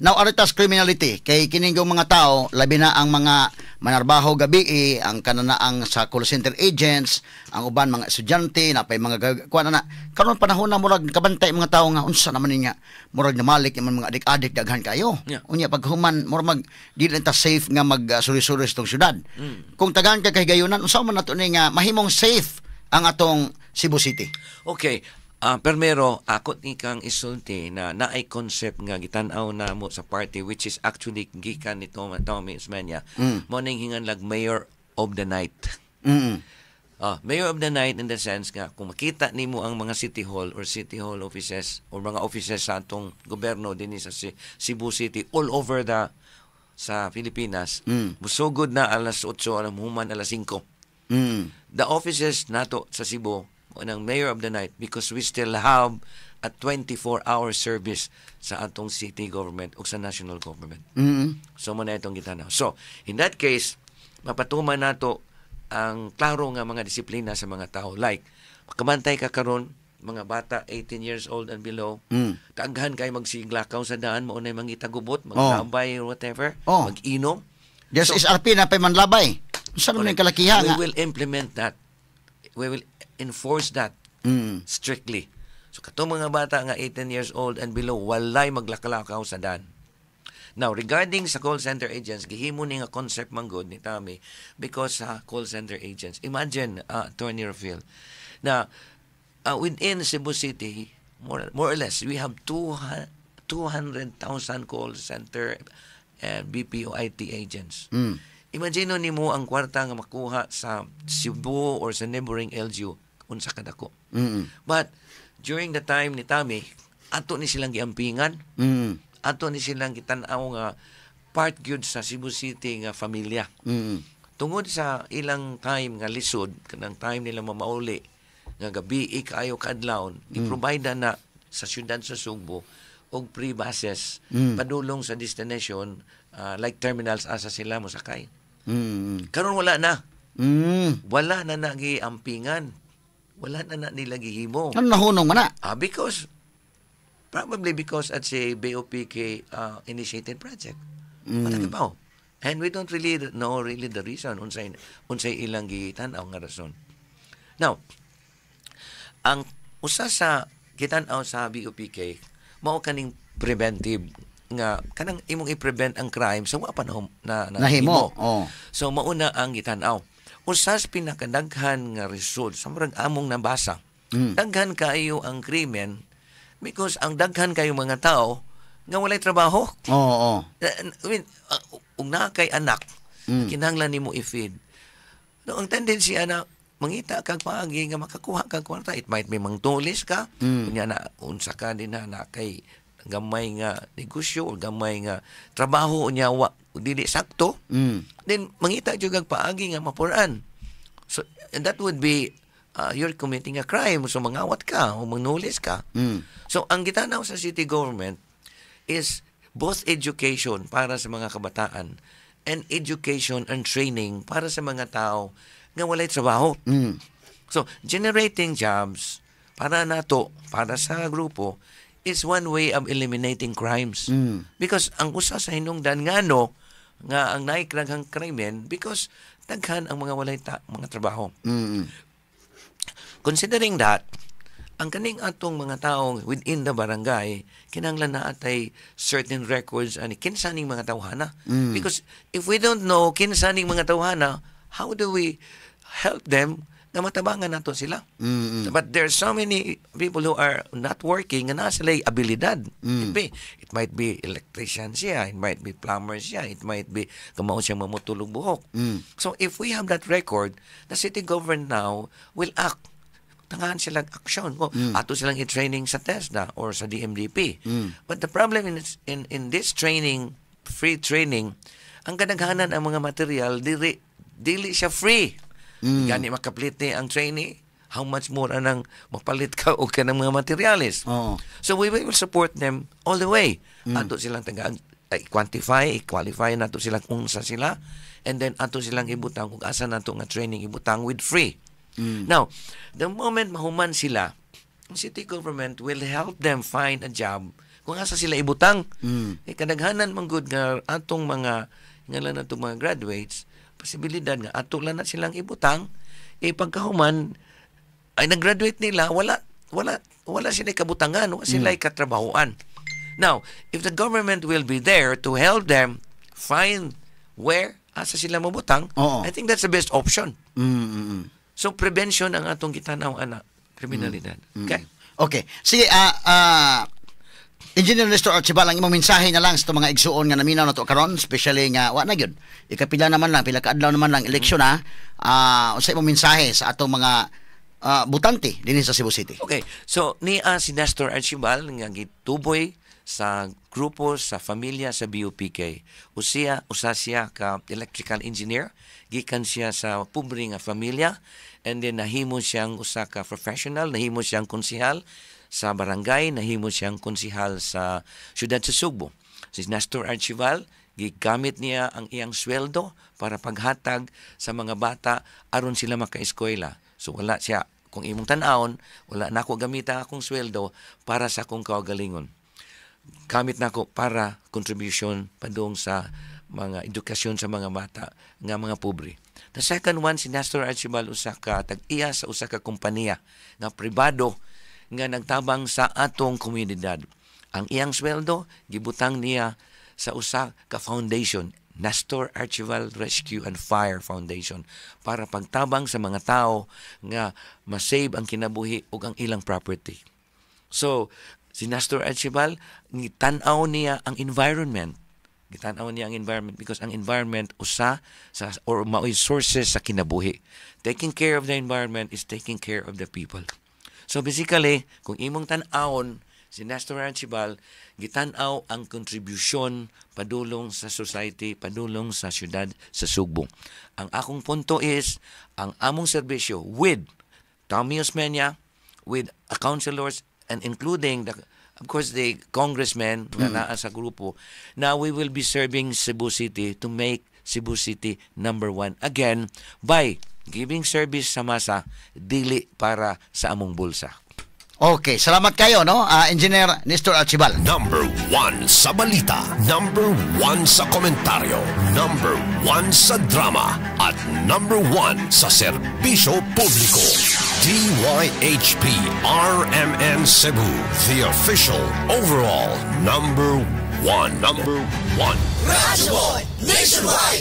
Now, aritas criminality kay kining yung mga tao, labi na ang mga manarbaho gabi eh, ang kananaang sa call center agents, ang uban mga estudyante, napay mga kuan na karon panahon na murag kabantay mga tao nga unsa naman niya, murag namalik yung mga adik-adik daghan kayo. Unya paghuman murag mag di lang ta safe nga mag suri-suri sa itong syudad. Kung tagaan ka kahigayunan, unsa man nato ni nga mahimong safe ang atong Cebu City? Okay. Permero, ako ni kang isulti na naay concept nga gitan-aw na mo sa party, which is actually gikan ni Tommy Osmeña. Mo ning hinganlag Mayor of the Night. Mayor of the Night in the sense nga kung makita nimo ang mga city hall or city hall offices or mga offices sa atong gobyerno dinhi sa Cebu City, all over the sa Pilipinas, musugod na alas 8, alam human alas 5. The offices nato sa Cebu ng Mayor of the Night because we still have a 24-hour service sa atong city government o sa national government. So mo na itong gitanaw. So, in that case, mapatuman nato ang klaro nga mga disiplina sa mga tao. Like, makabantay ka karon mga bata 18 years old and below, daghan kay magsiglakaw sa daan, mao nay mangitagubot, maglabay or whatever, mag-inom. There's SRP na pay manlabay. Unsa naman yung kalakiha We nga? will implement that. We will enforce that strictly. So katong mga bata nga 18 years old and below, walay maglakalakaw sa daan. Now, regarding sa call center agents, gihimo ni nga concept manggod ni Tommy because sa call center agents, imagine, Attorney Rafael, na within Cebu City, more or less, we have 200,000 call center and BPO IT agents. Imagine nimo ang kwarta nga makuha sa Cebu or sa neighboring LGU, unsa kadako. But during the time ni Tommy, ato ni silang giampingan. Ato ni silang gitan-aw nga part gyud sa Cebu City nga familia. Tungod sa ilang time nga lisod, kanang time nila mamauli nga gabi kaayo kaadlawon, i-provide na sa syudad sa Sugbo og free buses padulong sa destination, like terminals asa sila mosakay. Karon wala na. Wala na nagiampingan. Wala na na nila gihimo. Ano, nahunong man na? Ah, because probably because it's a BOPK initiated project. Mm. And we don't really know really the reason unsay unsay ilang gitan-aw nga rason. Now, ang usa sa gitan-aw sa BOPK mao kaning preventive nga kanang imong i-prevent ang crime sa wa pa na nahimo. Oh. So mauna ang gitan-aw. Usa sa pinakadaghan nga result sa murag among nabasa. Daghan kaayo ang krimen because ang daghan kayo mga tao nga walay trabaho. Oo. Oo. I mean, ug naa kay anak, kinahanglan nimo i-feed. No, ang tendency ana, mangita kag paagi nga makakuha kag kwarta. It might be mangtulis ka, unya na unsa ka din na kay gamay nga negosyo o gamay nga trabaho, unya wa dili sakto. Then mangita jud kag paagi nga mapur-an. So and that would be you're committing a crime. So mangawat ka o mangnulis ka. So ang gitanaw sa city government is both education para sa mga kabataan and education and training para sa mga tao nga walay trabaho. So generating jobs para nato, para sa grupo, is one way of eliminating crimes. Because ang usa sa hinungdan ngano nga ang naik daghang krimen because daghan ang mga walay mga trabaho. Considering that, ang kaning atong mga tao within the barangay, kinahanglan na atay certain records ani kinsa ning mga tawhana. Because if we don't know kinsa ning mga tawhana, how do we help them nga matabangan nato sila? But there are so many people who are not working nga naa sila abilidad. It might be electrician siya, it might be plumber siya, it might be kamao siya mamutulog buhok. So if we have that record, the city government now will act, tangahan silang aksyon. O, ato silang i-training sa TESDA or sa DMDP. But the problem in this training, free training, ang kadaghanan ang mga material, dili siya free. Gani makapalit ni ang trainee, how much more anang mapalit ka og kanang mga materials? Oo. So we will support them all the way. Ato silang taga i-quantify, i-qualify nato sila kung sa sila, and then ato silang ibutang kung asa nato nga training ibutang with free. Now, the moment mahuman sila, ang city government will help them find a job kung asa sila ibutang. Eh, kadaghanan man gud nga atong mga ngalan natong mga graduates, posibilidad nga ato lang na silang ibutang, eh pagkahuman ay nag-graduate nila, wala wala wala sila kabutangan, wala sila katrabahoan. Now, if the government will be there to help them find where asa sila mabutang, Oo. I think that's the best option. So prevention ang atong gitanaw ana kriminalidad. Okay? Okay. Sige, Engineer Nestor Archival, ang imong mensahe na lang sa itong mga igsuon nga naminaw na to karon, especially nga wa na gyud. Ikapila naman lang, pila ka adlaw naman lang eleksyon na. Unsa imong mensahe sa atong mga butante dinhi sa Cebu City? Okay. So niya si Nestor Archival nga gituboy sa grupo sa familia sa BUPK. Usa siya ka electrical engineer, gikan siya sa pobre nga familia, and then nahimo siyang usa ka professional, nahimo siyang konsehal sa barangay, nahimo siyang konsehal sa siyudad sa Sugbo. Si Nestor Archival, gigamit niya ang iyang sweldo para paghatag sa mga bata aron sila makaeskwela. So wala siya, kung imong tan-awon, wala na ako gamita akong sweldo para sa akong kaugalingon. Gamit nako para contribution padung sa mga edukasyon sa mga bata nga mga pobre. The second one, si Nestor Archival, usa ka tag-iya sa usa ka kompanya nga pribado nga nagtabang sa atong komunidad. Ang iyang sweldo gibutang niya sa usa ka foundation, Nestor Archival Rescue and Fire Foundation, para pagtabang sa mga tao nga masave ang kinabuhi ug ang ilang property. So, si Nestor Archival, tan-aw niya ang environment. Gitan-aw niya ang environment because ang environment usa sa or mao'y sources sa kinabuhi. Taking care of the environment is taking care of the people. So basically, kung imong tan-awon si Nestor Archival, gitan-aw ang kontribusyon padulong sa society, padulong sa syudad sa Sugbo. Ang akong punto is, ang among serbisyo with Tommy Osmeña, with a councilors, and including the of course the congressmen na naa sa grupo, now we will be serving Cebu City to make Cebu City number one again by giving service sa masa, dili para sa among bulsa. Okay, salamat kayo, no? Engineer Nestor Archival. Number 1 sa balita. Number 1 sa komentaryo. Number 1 sa drama. At number 1 sa serbisyo publiko. DYHP RMN Cebu. The official overall number 1. Number 1. Radyo Nationwide!